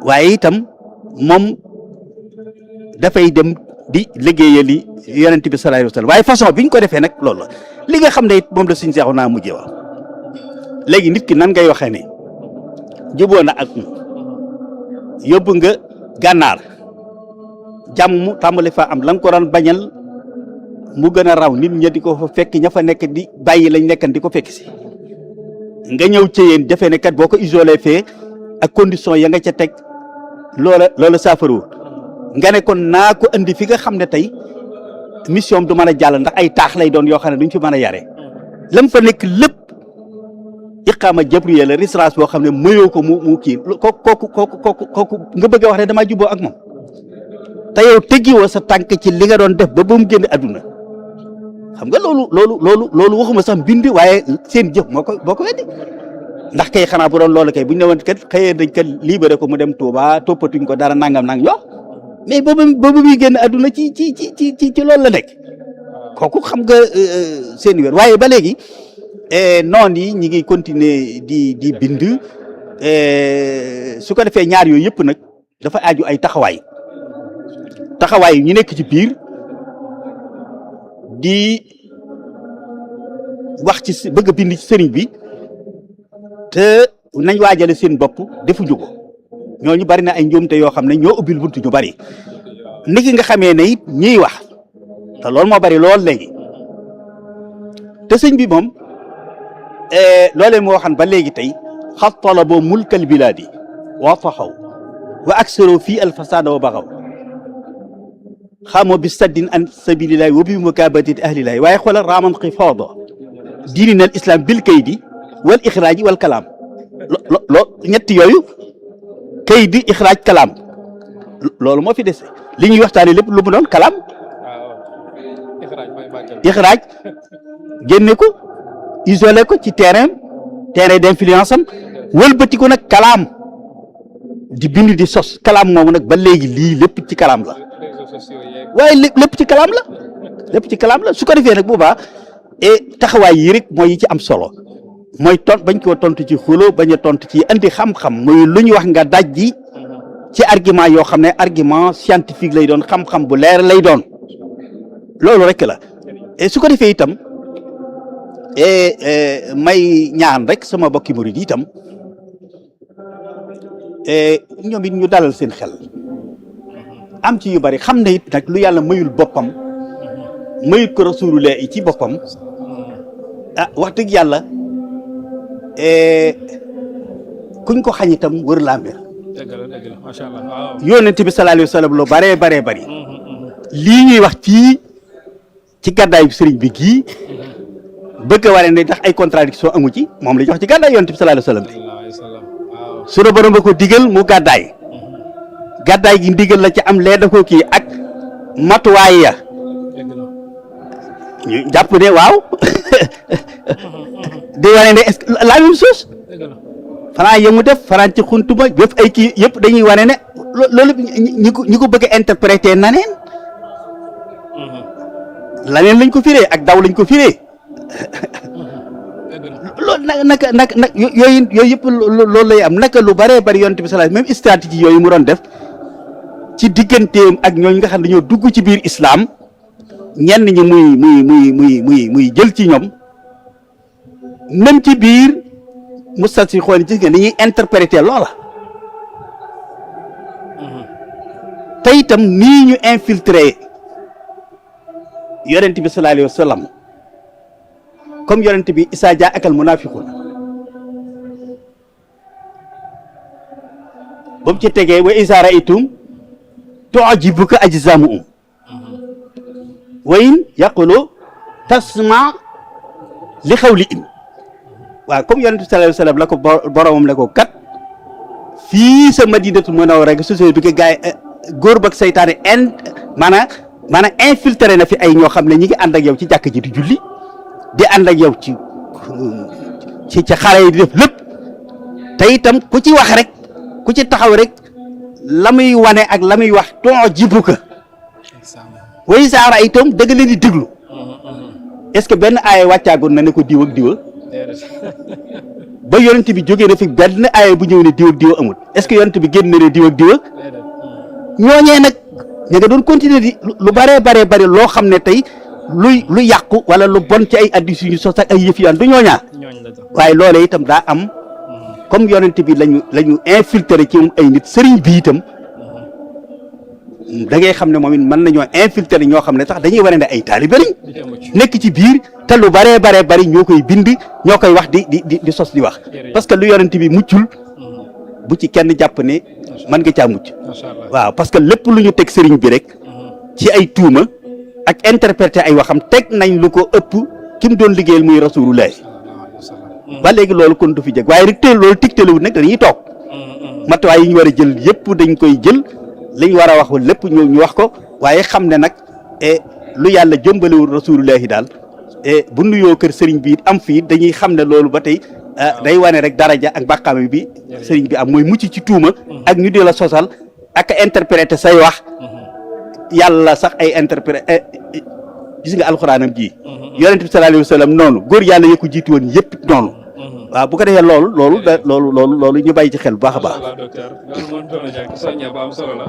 waaye itam moom dafay dem di liggéeyali yonent bi sallallahu alayhi wa sallam waaye façon bi ñu ko defee nag loolu la li nga xam ne it moom la suñ seexu naa mujjee wax léegi nit ki nan ngay waxee ne juboo na ak yóbbu nga gànnaar jàmm tàmbali fa am la nga ko doon bañal mu gën a raw nit ña di ko fa fekk ña fa nekk di bàyyi lañ nekkan di ko fekk si nga ñëw ci yéen jafe ne kat boo ko isolé fee ak condition ya nga ca teg loola saafaru nga ne kon naa ko andi fi nga xam ne tey mission du mën a jàll ndax ay taax lay doon yoo xam ne duñ fi mën a yare lam fa nekk lépp iqaama jabriya la résidence boo xam ne mayoo ko mu kii kooku nga bëgg a wax ne damaa jubboo ak moom te yow teggiwoo sa tànk ci li nga doon def ba mu génn àdduna xam nga loolu waxuma sax mbind waaye seen jëf boo ko weddi ndax kay xanaa bu doon loolu kay buñ ne woon kat xëyee dañ kat libéré ko mu dem Touba toppatuñ ko dara nangam yoo mais boobu muy génn àdduna ci loolu la nekk kooku xam nga seen wér waaye ba léegi noon yi ñi ngi continuer di bind su ko defee ñaar yooyu yëpp nag dafa aju ay taxawaay ñu nekk ci biir di wax ci bëgg a bind ci sëriñ bi te nañ waajale seen bopp defuñu ko ñooñu bari na ay njuumte yoo xam ne ñoo ubbil buntu ñu bari niki nga xamee ne it ñiy wax te loolu moo bari lool léegi te sëñ bi moom loolee moo waxan ba léegi tey xat talabo mulkal bilaadi wa taxaw wa aksaro fii alfasada wa baxaw xamoo bi saddin an sabilillahi wa bi mukabatati ahlillahi waaye xoolal raaman xifaada diinina al islam bil kaydi wal ixraaji wal kalaam ñett yooyu kaydi ixraaj kalaam loolu moo fi dese li ñuy waxtaane lépp lu mu doon kalaam ixraaj génne ko isolé ko ci terrain d'influence am wëlbati ko nag kalaam di bind di sos kalaam moomu nag ba léegi lii lépp ci kalaam la waaye lépp ci kalaam la su ko defee nag boobaa taxawaay yi rek mooy yi ci am solo mooy bañ koo tontu ci xulo bañ a tontu ci andi xam-xam muy lu ñu wax nga daj ji ci argument yoo xam ne argument scientifique lay doon xam-xam bu leer lay doon loolu rek la su ko defee itam may ñaan rek sama bokki murid itam ñoom it ñu dalal seen xel am ci yu bari xam ne it nag lu yàlla mayul boppam mayul ko rasulullah yi ci boppam wax dëgg yàlla kuñ ko xañ itam wër laa mbir dëgg la macha allah waaw. yonent bi sallallahu alayhi wa sallam lu baree bari lii ñuy wax ci gàddaayu sëriñ bi gii bëgg a waree ne ndax ay contradiction amu ci moom la ñu wax ci gàddaay yonent bi sallallahu alayhi wa sallam sunu borom ba ko digal mu gàddaay gi ndigal la ci am lee da ko kii ak matuwaay ya ñu jàpp ne waaw di wane ne est-ce que la même chose fanaan yëmu def fanaan ci xuntuma yëpp ay kii yëpp dañuy wane ne loolu ñi ko bëgg a interpréter naneen laneen lañ ko firee ak daw lañ ko firee loolu naka yooyu yëpp loolu lay am naka lu bëree bëri yonent bi sallallahu même stratégie yooyu mu doon def ci digganteem ak ñooñu nga xam ne dañoo dugg ci biir islam ñenn ñi muy jël ci ñoom même ci biir mustasi xool ci nga ni ñuy interpréter loola te itam nii ñu infiltré yonent bi sallallahu alayhi wa sallam comme yonent bi isaa jaa akal munafiqun ba mu ci tegee wa isaa ra'aytum tu'jibuka ajzaamuhum wa in yaqulu tasma li xawlihim waaw comme yonent bi sallallahu alayhi wa sallam la ko boromam la ko kat fii sa madinatu munawwara rek société bi ko gaay góor bak seytaane maanaam infiltré na fi ay ñoo xam ne ñi ngi ànd ak yow ci jàkk ji di julli di ànd ak yow ci xare yi di def lépp te itam ku ci wax rek ku ci taxaw rek la muy wane ak la muy wax ton jibu ka way saara itam dëgg leen di déglu est-ce que benn aaya wàccaagoon na ne ko diw ak diwa ba yonent bi jógee na fi benn aaya bu ñëw ne diw ak diwa amul est-ce que yonent bi génn na ne diw ak diwa ñooñee nag ña nga doon continuer di lu bëree bëri loo xam ne tey lu yàqu wala lu bon ci ay addis yu ñu sos ak ay yëf yaan du ñooñaa waaye loolee itam daa am comme yonent bi lañu infiltré ci ay nit sëriñ bi itam da ngay xam ne moom it mën nañoo infiltré ñoo xam ne sax dañuy wane ne ay taalibe lañ nekk ci biir te lu bëree bëri ñoo koy bind ñoo koy wax di sos di wax parce que lu yonent bi muccul bu ci kenn jàpp ne mën nga caa mucc waaw parce que lépp lu ñu teg sëriñ bi rek ci ay tuuma ak interpréter ay waxam teg nañ lu ko ëpp ki mu doon liggéeyal muy rasulullah ba léegi loolu kon du fi jeg waaye rek te loolu tigtalewut nag dañuy toog matuwaay yi ñu war a jël yëpp dañ koy jël li ñu war a wax lépp ñu wax ko waaye xam ne nag lu yàlla jëmbalewul rasulullah yi daal bu nuyoo kër sëriñ bi am fii dañuy xam ne loolu ba tey day wane rek daraja ak bàqaame bi sëriñ bi am mooy mucc ci tuuma ak ñu di la sosal ak interpréter say wax yàlla sax ay interpréter gis nga alxuraanam ji yonent bi sallallahu alayhi wa sallam noonu góor yàlla yëkku jiitu woon yëpp noonu waaw bu ko defee loolu ñu bàyyi ci xel bu baax a baax. docteur loolu moom doon na jàng soññe bu am solo la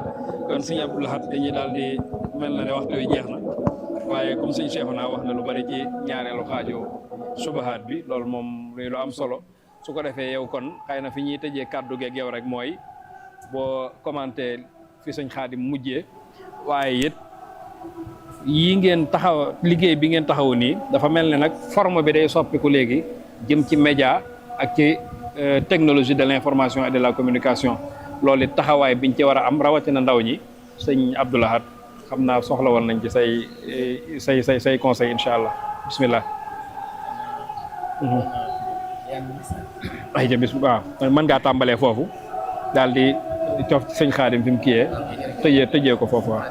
kon sëñ Abdou Lahad dañuy daal di mel na ne waxtu wi jeex na waaye comme sëñ Cheikhouna wax na lu bari ci ñaareelu xaaju subahaat bi loolu moom lu am solo su ko defee yow kon xëy na fi ñuy tëjee kàddu geeg yow rek mooy boo commenté fi sëñ Xaadim mujjee waaye it yii ngeen taxaw liggéey bi ngeen taxaw nii dafa mel ne nag forme bi day soppiku léegi jëm ci média ak ci technologie de l'information et de la communication loolu it taxawaay biñ ci war a am rawatina ndaw ñi sëñ Abdou Lahad xam naa soxla woon nañ ci say conseil incha allah bismillah ay ja bis waaw mën ngaa tàmbalee foofu daal di cof ci sëñ Xaadim fi mu kiyee tëjee ko foofu waaw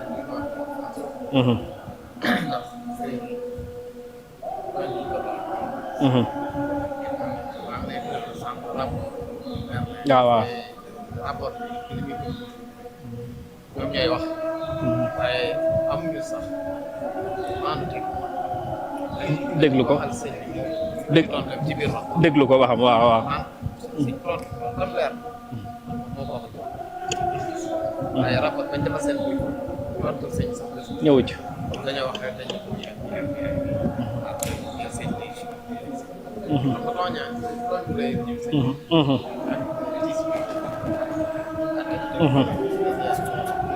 waaw rapport bi li muy ñoom ñooy wax waaye amuñu sax maanu teg déglu ko déglu ko waxam waaw leer moo ko wax waaye rapport bañ defal seen buy wartul sëñ sax ñëwu ci dañoo wax rek dañu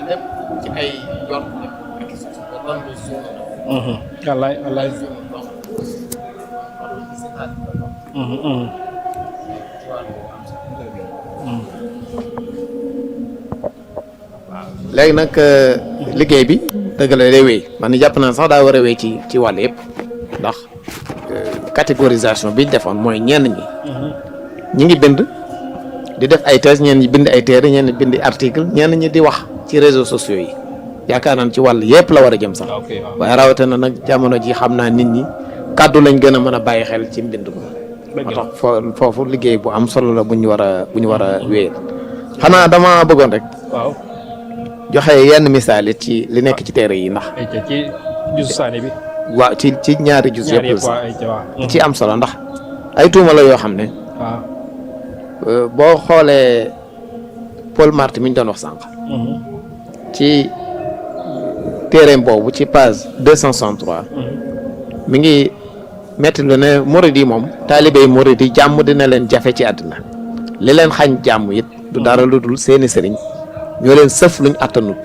lépp ci ay yor ak doon lu suuf wallaay léegi nag liggéey bi dëgg la day wéy man jàpp naa sax daa war a wéy ci wàll yëpp ndax catégorisation bi ñu defoon mooy ñenn ñi ngi bind di def ay thèse ñenn ñi bind ay téere ñenn ñi bind article ñenn ñi di wax ci réseaux sociaux yi yaakaar naa ci wàll yëpp la war a jëm sax waaye rawatina nag jamono ji xam naa nit ñi kàddu lañ gën a mën a bàyyi xel ci mbind ko moo tax foofu liggéey bu am solo la bu ñu war a wéyal xanaa dama bëggoon rek waaw joxe yenn misaal it ci li nekk ci téere yi ndax ci jusu saani bi waaw ci ñaari jus yëpp yëpp ci am solo ndax ay tuuma la yoo xam ne waaw boo xoolee Paul Marty mi ñu doon wax sànq ci téereem boobu ci page 263 mi ngi metti lu ne murid yi moom taalibe yi murid yi jàmm dina leen jafe ci àddina li leen xañ jàmm it du dara lu dul seeni sëriñ ñoo leen sëf luñ attanut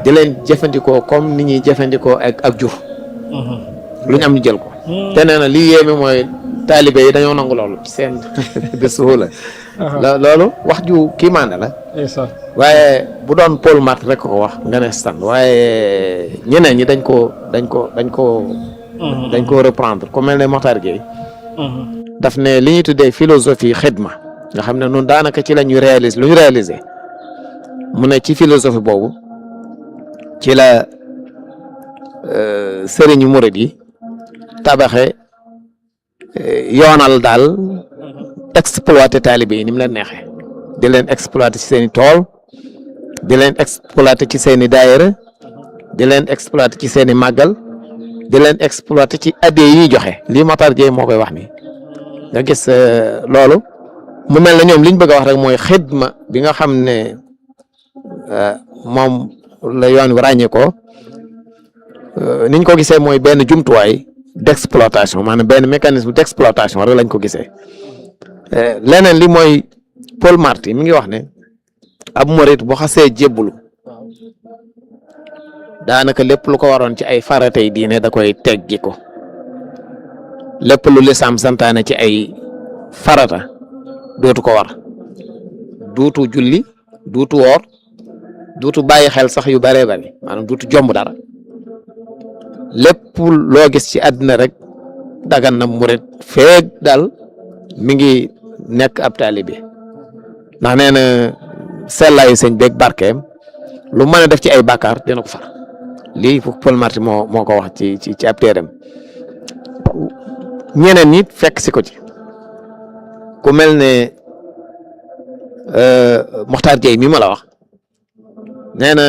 di leen jëfandikoo comme ni ñuy jëfandikoo ak jur luñ am ñu jël ko te nee na lii yéeme mooy taalibe yi dañoo nangu loolu ci seen de suula loolu wax ju kii maane la waaye bu doon Paul Marty rek ko wax nga ne stand waaye ñeneen ñi dañ ko reprendre ku mel ne Mokhtar Gueye daf ne li ñuy tuddee philosophie xidma nga xam ne nun daanaka ci la ñu réaliser lu ñu réaliser mu ne ci philosophie boobu ci la sëriñu murid yi tabaxe yoonal daal exploiter taalibe yi ni mu leen neexee di leen exploiter ci seen i tool di leen exploiter ci seen i daayira di leen exploiter ci seen i màggal di leen exploiter ci addiya yi joxe lii Mokhtar Gueye moo koy wax ni nga gis loolu mu mel na ñoom liñ bëgg a wax rek mooy xidma bi nga xam ne moom la yoon wi ràññee ko niñ ko gisee mooy benn jumtuwaay d'exploitation maanaam benn mécanisme d'exploitation rek lañ ko gisee leneen li mooy Paul Marty mi ngi wax ne ab murit bu xasee jébbulu daanaka lépp lu ko waroon ci ay faratay diine da koy teggi ko lépp lu lislaam santaane ci ay farata dootu ko war duutu julli duutu woor duutu bàyyi xel sax yu bëree bëri maanaam duutu jomb dara lépp loo gis ci àddina rek dagan na murit feeg daal mi ngi nekk ab taalibe ndax nee na sellaayu sëñ beeg barkeem lu mën a def ci ay bàkkaar dina ko far lii Paul Marty moo ko wax ci ab téeram ñeneen ñi fekk si ko ci ku mel ne Mokhtar Gueye mi ma la wax nee na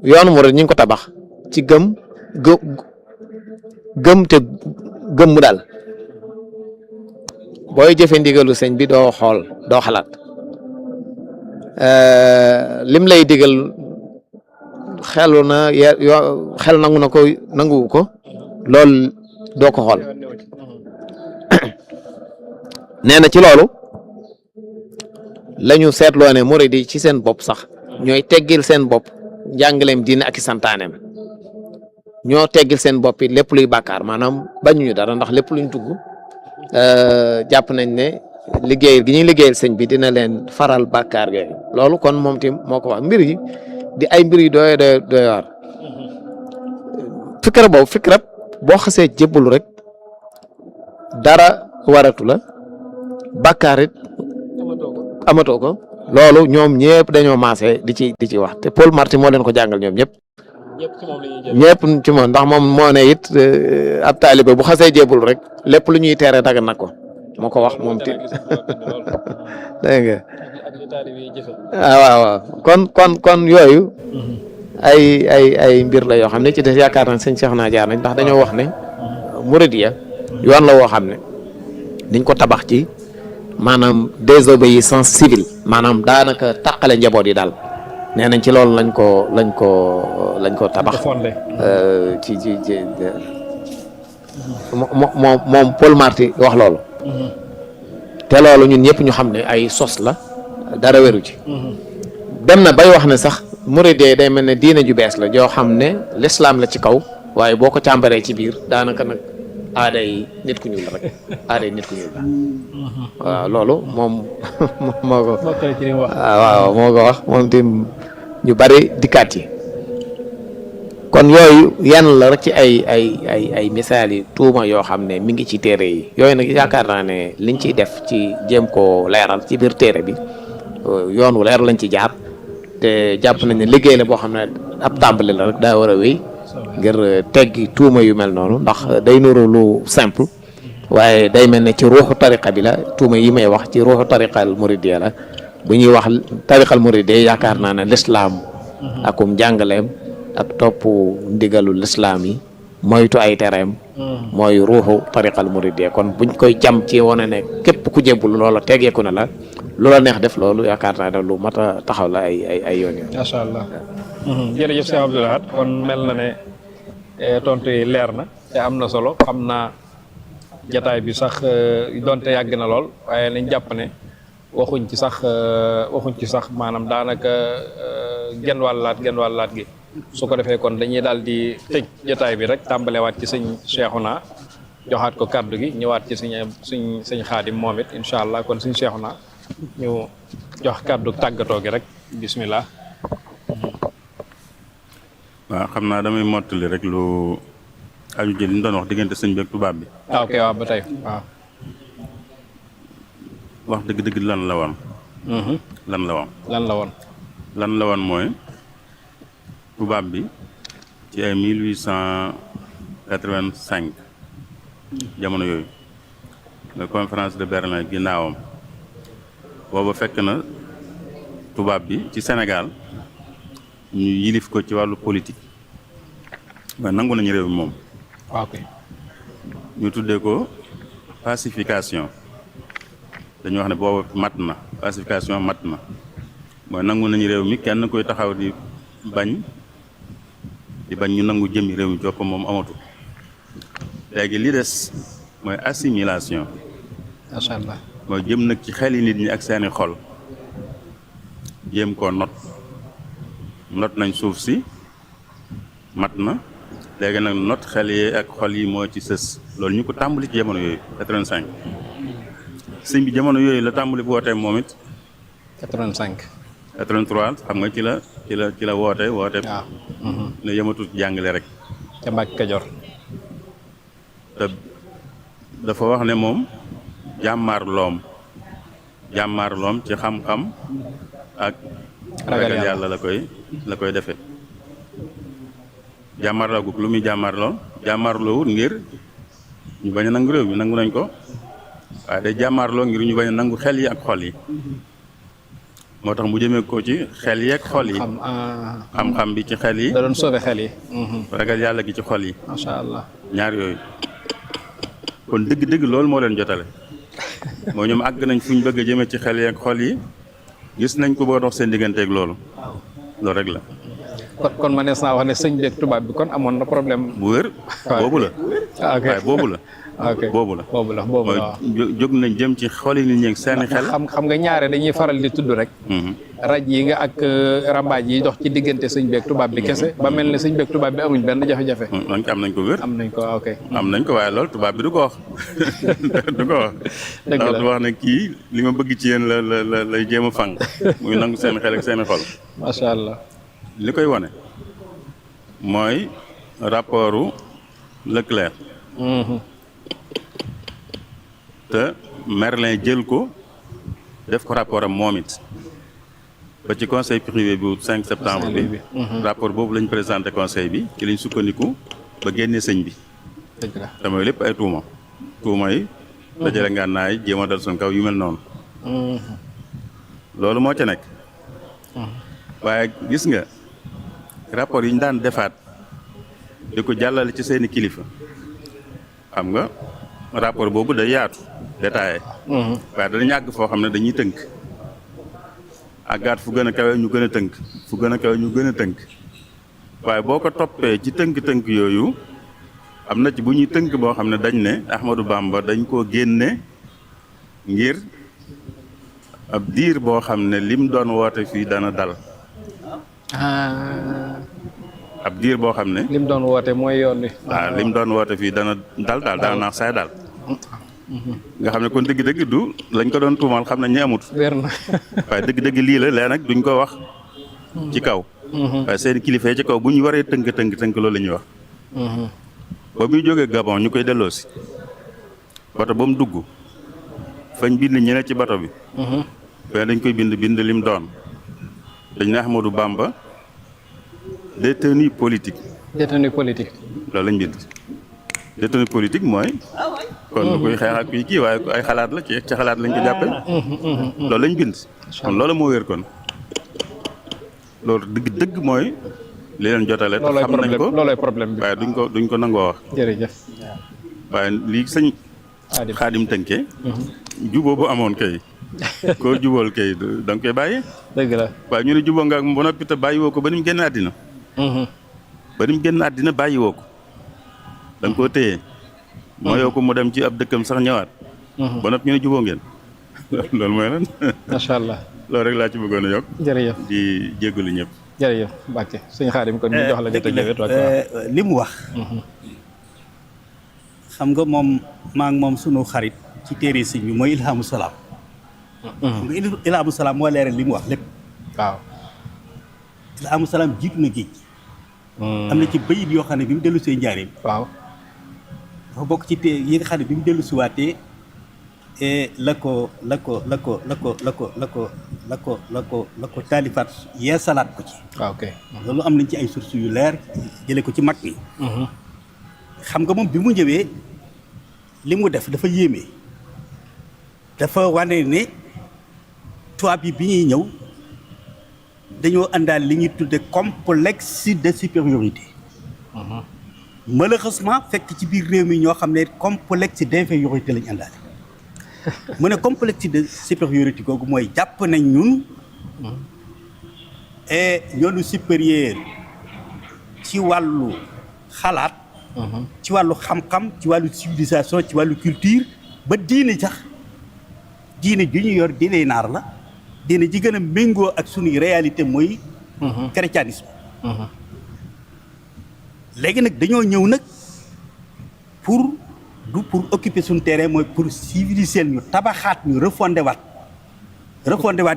yoonu murid ñu ngi ko tabax ci gëm te gëm mu daal booy jëfe ndigalu sëñ bi doo xool doo xalaat lim lay digal xelu na xel nangu na ko nanguwu ko loolu doo ko xool nee na ci loolu lañu seetloo ne murid yi ci seen bopp sax ñooy teggil seen bopp njàngaleem diine ak i santaaneem ñoo teggil seen bopp it lépp luy bàkkaar maanaam bañuñu dara ndax lépp luñ dugg jàpp nañ ne liggéey gi ñuy liggéeyal sëñ bi dina leen faral bàkkaar yooyu loolu kon moom tim moo ko wax mbir yi di ay mbir yu doy waar fikra boo xasee jébbalu rek dara waratu la bàkkaar it amatoo ko loolu ñoom ñëpp dañoo maase di ci wax te Paul Marty moo leen ko jàngal ñoom ñëpp ci moom ndax moom moo ne it ab taalibe bu xasee jébbalu rek lépp lu ñuy tere dagan na ko moo ko wax moom ti dégg nga waaw kon yooyu ay mbir la yoo xam ne ci des yaakaar nañ sëñ Cheikh naa jaar nañ ndax dañoo wax ne Mouridiya yoon la woo xam ne dañ ko tabax ci maanaam désobéissance civile maanaam daanaka tàqale njaboot yi daal nee nañ ci loolu lañ ko tabax ci moom Paul Marty wax loolu te loolu ñun ñëpp ñu xam ne ay sos la dara weru ci dem na bay wax ne sax muridee day mel ne diine ju bees la joo xam ne l'islam la ci kaw waaye boo ko càmbaree ci biir daanaka nag aaday nit ku ñuul la rek aaday nit ku ñuul la waaw loolu moom moo ko waaw moo ko wax moom tim ñu bari dikkaat yi kon yooyu yan la rek ci ay misaal yi tuuma yoo xam ne mi ngi ci téere yi yooyu nag yaakaar naa ne liñ ciy def ci jéem koo leeral ci biir téere bi yoon wu leer lañ ci jaar te jàpp nañ ne liggéey la boo xam ne ab tàmbali la rek daa war a wéy ngir teggi tuuma yu mel noonu ndax day nuru lu simple waaye day mel ne ci ruuxu tariqa bi la tuuma yi may wax ci ruuxu tariqal muridiyya la bu ñuy wax tariqal muridiyya yaakaar naa ne lislaam akum jàngaleem ak topp ndigalu lislaam yi moytu ay tereem mooy ruuxu tariqal muridiyya kon buñ koy jam ci wane ne képp ku jébbul loola tegeeku na la loola neex def loolu yaakaar naa ne lu mat a taxaw la ay yoon yoon. macha allah. jërëjëf Cheikh Abdou Lahad kon mel na ne tontu yi leer na te am na solo xam naa jataay bi sax donte yàgg na lool waaye nañ jàpp ne waxuñ ci sax maanaam daanaka genn wàllaat gi su ko defee kon dañuy daal di tëj jataay bi rek tàmbalewaat ci sëñ Cheikhouna joxaat ko kàddu gi ñëwaat ci sëñ Xaadim moom it incha allah kon sëñ Cheikhouna ñu jox kàddu tàggatoo gi rek bismillah. waaw xam naa damay mottali rek lu aju jël li ñu doon wax diggante sëñ bi ak tubaab bi. ok waaw ba tey waaw. wax dëgg-dëgg lan la woon. lan la woon mooy tubaab bi ci ay 1885 jamono yooyu la conférence de Berlin ginnaawam booba fekk na tubaab bi ci Sénégal ñu yilif ko ci wàllu politique waaye nangu nañu réew mi moom. ok ñu tuddee ko pacification dañu wax ne booba mat na pacification mat na mooy nangu nañu réew mi kenn koy taxaw di bañ ñu nangu jëmmi réew mi jox ko moom amatu léegi li des mooy assimilation. macha allah mooy jëm nag ci xeli nit ñi ak seeni xol jéem koo not nañ suuf si mat na léegi nag not xel yi ak xol yi moo ci sës loolu ñu ko tàmbali ci jamono yooyu 85 sëñ bi jamono yooyu la tàmbali bu wootee moom it 85 83 xam nga ci la woote waaw ne yëmatut jàngale rek ca Mbàkke Kajoor te dafa wax ne moom jàmmaarloom ci xam-xam ak ragal yàlla la koy defee jàmmaarloo gu lu muy jàmmaarloo wut ngir ñu bañ a nangu réew mi nangu nañ ko waaye day jàmmaarloo ngir ñu bañ a nangu xel yi ak xol yi moo tax mu jëmee ko ci xel yi ak xol yi xam-xam bi ci xel yi da doon sauver xel yi ragal yàlla gi ci xol yi macha allah ñaar yooyu kon dëgg-dëgg loolu moo leen jotale moo ñoom àgg nañ fu ñu bëgg a jëmee ci xel yi ak xol yi gis nañ ko boo dox seen digganteeg loolu rek la. kon ma nees naa wax ne sëñ bi ak tubaab bi kon amoon na problème. bu wér boobu la. ok waaye boobu la. ok boobu la mooy jóg nañ jëm ci xol yi nit ñi ak seeni xel. xam nga ñaare dañuy faral di tudd rek. raj yi nga ak rambaaj yi dox ci diggante sëñ bi ak tubaab bi kese ba mel ne sëñ bi ak tubaab bi amuñ benn jafe-jafe. am nañ ko wér. am nañ ko ok. am nañ ko waaye loolu tubaab bi du ko wax. du ko wax. dëgg la ndax du wax ne kii li ma bëgg ci yéen la lay jéem a fang. muy nangu seen xel ak seeni xol. macha allah. li koy wane mooy rapportu Leclerc. te Merlin jël ko def ko rapport am moom it ba ci conseil privé bi 5 septembre bi rapport boobu lañ présenté conseil bi ci lañ sukkandiku ba génnee sëñ bi. dëgg la te mooy lépp ay tuuma yi dajale ngànnaay jéem a dal suñ kaw yu mel noonu. loolu moo ca nekk. waaye gis nga rapport yi ñu daan defaat di ko jàllale ci seeni kilifa xam nga rapport boobu day yaatu détaillé. waaye danañ àgg foo xam ne dañuy tënk àggaat fu gën a kawe ñu gën a tënk fu gën a kawe ñu gën a tënk waaye boo ko toppee ci tënk-tënk yooyu am na ci bu ñuy tënk boo xam ne dañ ne Ahmadou Bamba dañ koo génne ngir ab diir boo xam ne lim doon woote fii dana dal. ab diir boo xam ne. lim doon woote mooy yoon wi. waaw lim doon woote fii dana dal daal dana naax saay daal. nga xam ne kon dëgg-dëgg du lañ ko doon tuumal xam ne ñi amut. wér na. waaye dëgg-dëgg lii la léegi nag duñ ko wax. ci kaw. waaye seen kilifa yi ci kaw bu ñu waree tënk loolu la ñuy wax. ba muy jógee Gabon ñu koy delloosi. bato ba mu dugg. fañ bind ñeneen ci bato bi. waaye dañ koy bind lim doon. dañ ne Ahmadou Bamba détenu politique détenu politique. loolu lañ bind. détenu politique mooy kon kuy xeex ak kuy kii waaye ay xalaat la ci xalaat lañ ko jàppee. loolu lañ bind. kon loolu moo wér kon loolu dëgg mooy li leen jotale. te xam nañ ko loolooy problème bi. waaye duñ ko nangoo wax. jërëjëf. waaye lii sëñ Xaadim tënkee. juboo bu amoon kay. koo jubóol kay da nga koy bàyyi. dëgg la. waaye ñu ne jubóo nga ak ba noppi te bàyyi woo ko ba ni mu génn àddina. ba ni mu génn àddina bàyyi woo ko. da nga koo téye. mooyoo ko mu dem ci ab dëkkam sax ñëwaat. ba noppi ñu ne jubóo ngeen. loolu mooy lan. macha allah. loolu rek laa ci bëggoon a yokk. jërëjëf di jéggalu ñëpp. jërëjëf Mbacke sëñ Xaadim kon ñu jox la nga tëjee li mu wax. xam nga moom maa ngi moom sunu xarit ci téere sëñ bi mooy Ilhamu Salaam. xam nga Ilhamu Salaam moo leeral li mu wax lépp. waaw. Ilhamu Salaam jiitu na géej. am na ci bayit yoo xam ne bi mu dellu see njaareem. waaw. dafa bokk ci yi nga xam ne bi mu dellu si waatee la ko taalifaat yee salaat ko ci. waaw ok. loolu am nañ ci ay sources yu leer jëlee ko ci mag ñi. xam nga moom bi mu ñëwee li mu def dafa yéeme. dafa wane ne tubaab yi bi ñuy ñëw dañoo àndaal li ñuy tudde complexe de supériorité. malheureusement fekk ci biir réew mi ñoo xam ne complexe d'infériorité lañu àndaale. mu ne complexe de supériorité googu mooy jàpp nañ ñun ñoonu supérieur ci wàllu xalaat. ci wàllu xam-xam ci wàllu civilisation ci wàllu culture ba diine sax diine ju ñu yor diine naar la diine ji gën a méngoo ak sunuy réalité mooy chrétianisme. léegi nag dañoo ñëw nag pour occuper suñu terrain mooy pour civiliser ñu tabaxaat ñu refondé waat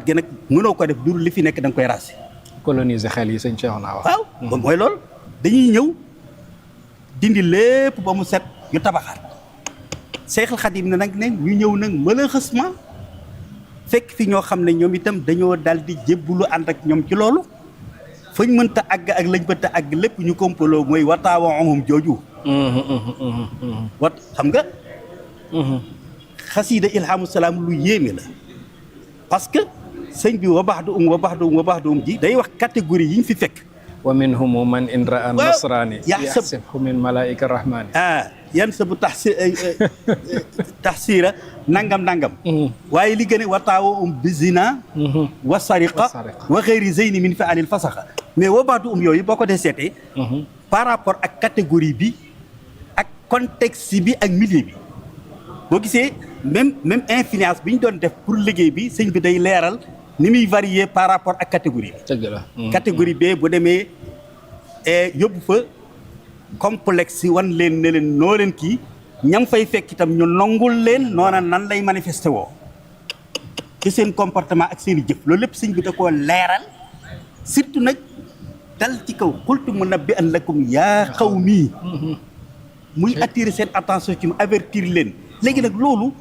gi nag mënoo ko def duru li fi nekk da nga koy raser. coloniser xel yi sëñ Cheikh naa wax. waaw kon mooy loolu dañuy ñëw dindi lépp ba mu set ñu tabaxaat. Seexul Xadim ne nag ne ñu ñëw nag malheureusement fekk fi ñoo xam ne ñoom itam dañoo daal di jébbalu ànd ak ñoom ci loolu. fañ mënta àgg ak lañ mënta àgg lépp ñu kompaloo mooy wataawa amum jooju. wat xam nga. xasiida Ilhamu Salaam lu yéeme la. parce que sëñ bi wa baxdu ji day wax catégorie yi ñu fi fekk. wa minhum man in raa nasrani yaxsab yaxsibhu min malaika rahmani. yan sa bu taxsiira nangam. waaye li gën a wataawa bizina. wa sariqa wa xëyri zeyni min fi alil fasaxa. mais wa baxdu yooyu boo ko dee seetee. par rapport ak catégorie bi ak contexte bi ak milieu bi boo gisee même influence bi ñu doon def pour liggéey bi sëñ bi day leeral ni muy varier par rapport ak catégorie bi. dëgg la. catégorie B bu demee yóbbu fa complexe wan leen ne leen noo leen kii ñam fay fekk itam ñu nongul leen noona nan lay manifesté woo ci seen comportement ak seen i jëf loolu lépp sëñ bi da koo leeral surtout nag. dal ci kaw xultu mu nabbi an lakum yaa xaw mii muy attirer seen attention ci mu avertir leen léegi nag loolu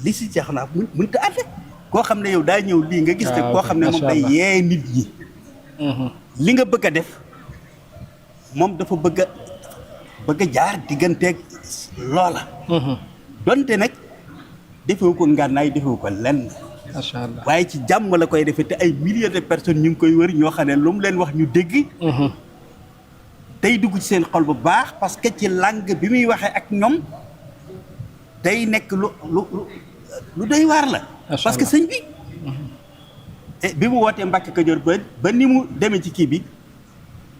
li si jeex naa mënta àtte koo xam ne yow daa ñëw lii nga gis ne koo xam ne moom day yee nit ñi li nga bëgg a def moom dafa bëgg a jaar digganteeg loola donte nag defewu ko ngànnaay defewu ko lenn macha allah waaye ci jàmm la koy defee te ay milliers de personnes ñu ngi koy wër ñoo xam ne lu mu leen wax ñu dégg. tey dugg ci seen xol bu baax parce que ci langue bi muy waxee ak ñoom day nekk lu doy waar la. parce que sëñ bi. bi mu wootee Mbàkke Kajoor ba ni mu demee ci kii bi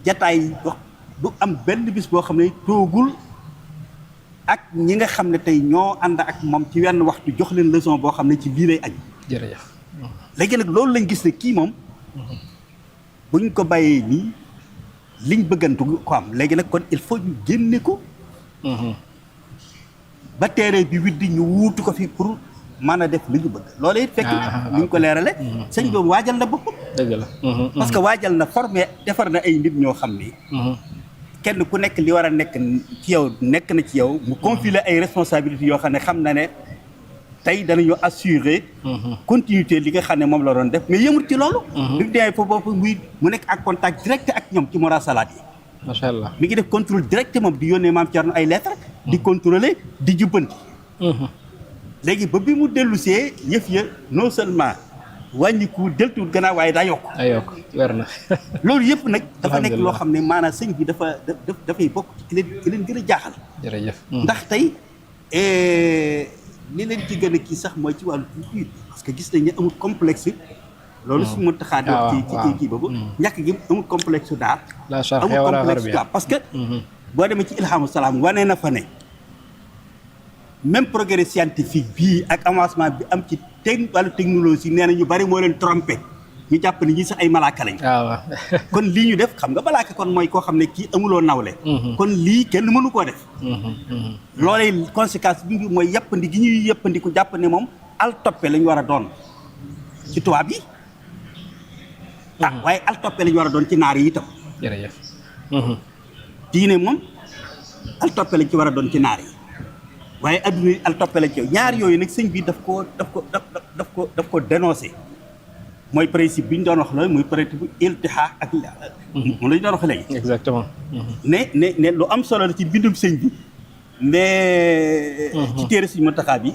jataay wax du am benn bis boo xam ne toogul ak ñi nga xam ne tey ñoo ànd ak moom ci wenn waxtu jox leen leçon boo xam ne ci lii lay aju. jërëjëf. léegi nag loolu lañ gis ne kii moom buñ ko bàyyee nii liñ bëggantu ko am léegi nag kon il faut ñu génne ko. ba terrain bi widdi ñu wuutu ko fi pour mën a def li ñu bëgg. loolu it fekk na ni ñu ko leerale sëñ boobu waajal na boppam. dëgg la. parce que waajal na formé defar na ay nit ñoo xam ni. kenn ku nekk li war a nekk ci yow nekk na ci yow mu confier ay responsabilités yoo xam ne xam na ne tey danañu assurer continuité li nga xam ne moom la doon def mais yëmut ci loolu bi mu demee foofu boobu mu nekk en contact direct ak ñoom ci murasalaat yi macha allah mi ngi def contrôle direct moom di yónnee maam Thierno ay lettres di contrôler di jubbanti léegi ba bi mu dellusee yëf ya non seulement wàññiku deltuwul gannaaw waaye daa yokk weer na loolu yëpp nag dafa nekk loo xam ne maanaam sëñ bi dafay bokk ci ki leen gën a jaaxal jërëjëf ndax tey li leen ci gën a kii sax mooy ci wàllu culture parce que gis nañ ne amul complexe loolu su ma taxaa di wax ci kii boobu ñàkk gi amul complexe d'art amul complexe d'art parce que boo demee ci Ilhamu Salaam wane na fa ne même progrès scientifique bii ak avancement bi am ci wàllu technologie nee na ñu bari moo leen trompé ñu jàpp ne ñi sax ay malaaka lañ kon lii ñu def xam nga malaaka kon mooy koo xam ne kii amuloo nawle kon lii kenn mënu koo def loolee conséquence bi mooy yàppandi gi ñuy yàppandi ku jàpp ne moom al toppe lañ war a doon ci tubaab yi waaye al toppe lañ war a doon ci naar yi itam jërëjëf diine moom al toppe lañ ci war a doon ci naar yi waaye adduna yi al toppe lañ ci ñaar yooyu nag sëñ bi daf ko dénoncé mooy principe bi ñu doon wax la muy principe bu iltihaq ak moom la ñu doon wax léegi exactement ne lu am solo la ci bindum sëñ bi mais ci téere sëñ Muntaxa bi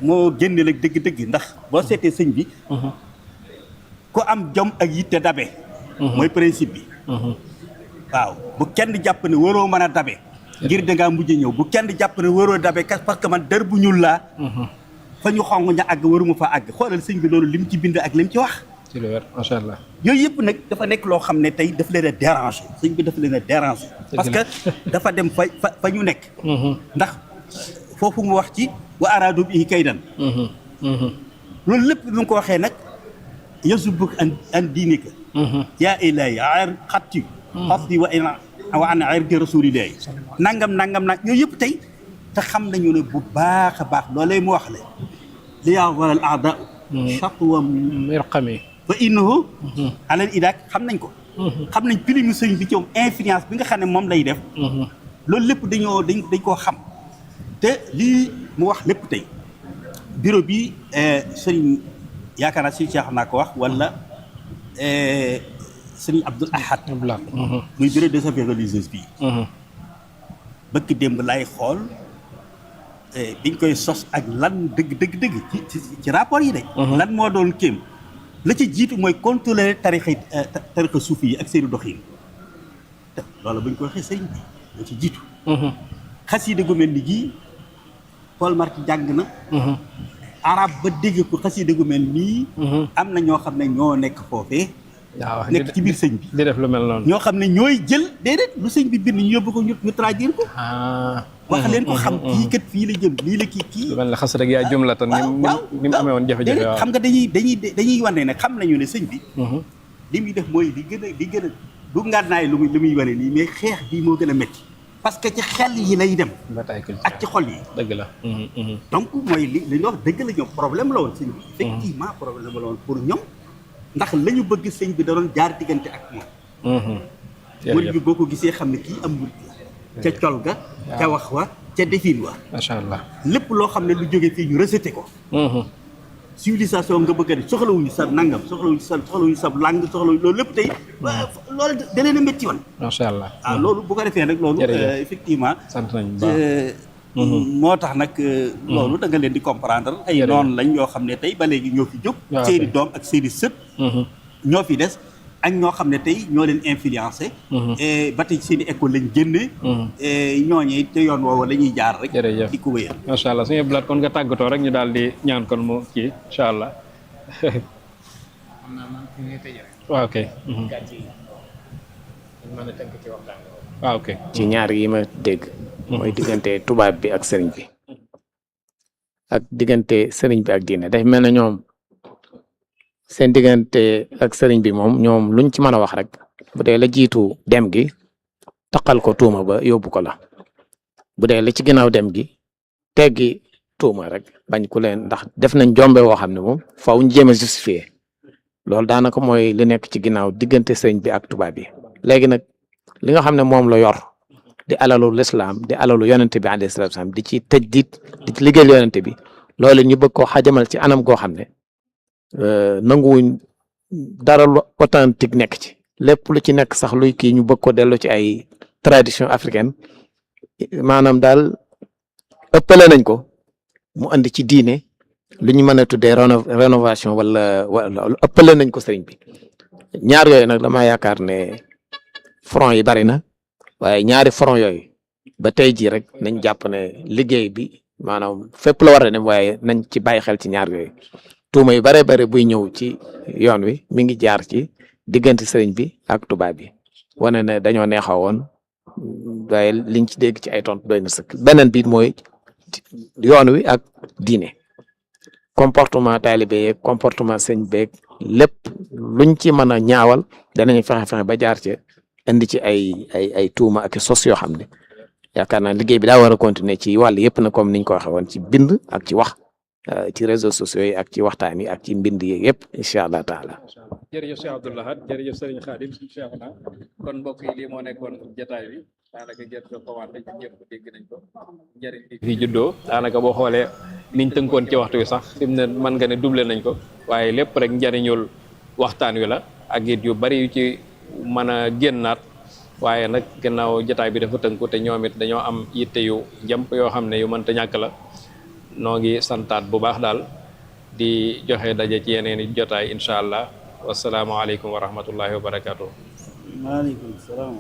moo génne nag dëgg-dëgg ndax boo seetee sëñ bi ku am jom ak yitte dabe mooy principe bi waaw bu kenn jàpp ne waroo mën a dabe ngir dangaa mujj ñëw bu kenn jàpp ne waroo dabe parce que man dër bu ñuul laa fa ñu xong ña àgg waruma fa àgg xoolal sëñ bi loolu lim ci bind ak lim ci wax ci lu wér macha allah yooyu yëpp nag dafa nekk loo xam ne tey daf leen a déranger sëñ bi dafa leen a déranger parce que dafa dem fa ñu nekk ndax foofu mu wax ci wa araadu bihi kaydan loolu lépp bi mu ko waxee nag yasubuk an diinika yaa ilaahi ar xatti wa an irdi rasulillahi nangam nag yooyu yëpp tey te xam nañu ne bu baax a baax loolee mu wax le li yaa waral aada chatwa mirqami fa innahu alal idaak xam nañ ko xam nañ pilimu sëñ bi ci influence bi nga xam ne moom lay def loolu lépp dañ koo xam te lii mu wax lépp tey bureau bi sëriñ yaakaar naa si Cheikh naa ko wax wala sëriñ Abdoul Ahad muy bureau des affaires religieuses bii bëkk démb lay xool biñ koy sos ak lan dëgg ci rapport yi de lan moo doon kéem la ci jiitu mooy contrôler tarixa suufi yi ak seeni doxin te loolu buñ ko waxee sëriñ bi moo ci jiitu xasida gu mel ni gii Paul Marty jàng na arab ba dégg ko xasida gu mel nii am na ñoo xam ne ñoo nekk foofee waaw nekk ci biir sëñ bi di def lu mel noonu ñoo xam ne ñooy jël déedéet lu sëñ bi bind ñu yóbbu ko ñu traduire ko wax leen ko xam kii kat fii la jëm lii la kii lu mel ne xas rek yaa jumlatan ni mu amee woon jafe-jafe waaw xam nga dañuy wane ne xam nañu ne sëñ bi li muy def mooy di gën a du ngànnaay lu muy wane nii mais xeex bii moo gën a métti parce que ci xel yi lay dem ak ci xol yi dëgg la donc mooy li ñu wax dëgg la ñoom problème la woon sëñ bi effectivement problème la woon pour ñoom ndax la ñu bëgg sëñ bi da doon jaar diggante ak moom murid bi boo ko gisee xam ne kii am murid ca col ga ca wax wa ca defin wa macha allah lépp loo xam ne lu jóge fii ñu rejeté ko civilisation nga bëgg a def soxlawuñu sa nangam soxlawuñu sa langue soxlawuñu loolu lépp tey loolu da leen a métti woon macha allah waaw loolu bu ko defee nag loolu effectivement sant nañu baax moo tax nag loolu da nga leen di comprendre ay noonu lañ yoo xam ne tey ba léegi ñoo fi jóg seeni doom ak seeni sët ñoo fi des ak ñoo xam ne tey ñoo leen influencé ba tey seeni école lañ génne ñooñee te yoon woowu la ñuy jaar rek di ko wéyal macha allah suñu blaat kon nga tàggatoo rek ñu daal di ñaan kon mu kii incha allah waaw ok waaw ok ci ñaar yi ma dégg mooy diggante tubaab bi ak sëriñ bi ak diggante sëriñ bi ak diine daf mel na ñoom seen diggante ak sëriñ bi moom ñoom luñ ci mën a wax rek bu dee la jiitu dem gi taqal ko tuuma ba yóbbu ko la bu dee la ci ginnaaw dem gi teggi tuuma rek bañ ku leen ndax def nañ jombe woo xam ne moom faaw ñu jéem a justifier loolu daanaka mooy li nekk ci ginnaaw diggante sëriñ bi ak tubaab bi léegi nag li nga xam ne moom la yor di alalu lislaam di alalu yonente bi alayhi salaatu salaam di ci tëj di ci liggéeyal yonente bi loolu ñu bëgg koo xajamal ci anam goo xam ne nanguwuñ dara lu authentique nekk ci lépp lu ci nekk sax luy kii ñu bëgg ko dellu ci ay tradition africaine maanaam daal ëppale nañ ko mu andi ci diine lu ñu mën a tuddee rénovation wala ëppale nañ ko sëriñ bi ñaar yooyu nag dama yaakaar ne front yi bari na waaye ñaari front yooyu ba tey jii rek nañ jàpp ne liggéey bi maanaam fépp la war a dem waaye nañ ci bàyyi xel ci ñaar yooyu tuuma yu bare bare buy ñëw ci yoon wi mi ngi jaar ci diggante sëriñ bi ak tubaab bi wane ne dañoo neexaw woon waaye liñ ci dégg ci ay tontu doy na sëkk beneen bi mooy yoon wi ak diine comportement taalibe yeeg comportement sëñ beeg lépp luñ ci mën a ñaawal danañ fexe ba jaar ci indi ci ay tuuma ak sos yoo xam ne yaakaar naa liggéey bi daa war a continuer ci wàll yëpp na comme niñ ko waxee woon ci bind ak ci wax ci réseaux sociaux yi ak ci waxtaan yi ak ci mbind yi yëpp incha allah taala. jërëjëf Cheikh Abdou Lahad jërëjëf Serigne Khadim Cheikhouna kon mbokk yi lii moo nekkoon jotaay bi daanaka gerte ko commenté ci ñëpp dégg nañ ko njëriñ li fi juddoo daanaka boo xoolee niñ tënkoon ci waxtu wi sax fi mu ne mën nga ne doublé nañ ko waaye lépp rek njëriñul waxtaan wi la ak it yu bari yu ci mën a génnaat waaye nag gannaaw jotaay bi dafa tënku te ñoom it dañoo am yitte yu jàmp yoo xam ne yu mënta ñàkk la noo ngi santaat bu baax daal di joxe daje ci yeneen i jotaay incha allah wasalaamaaleykum wa rahmatullahi wa barakaatu. maaleykum salaam.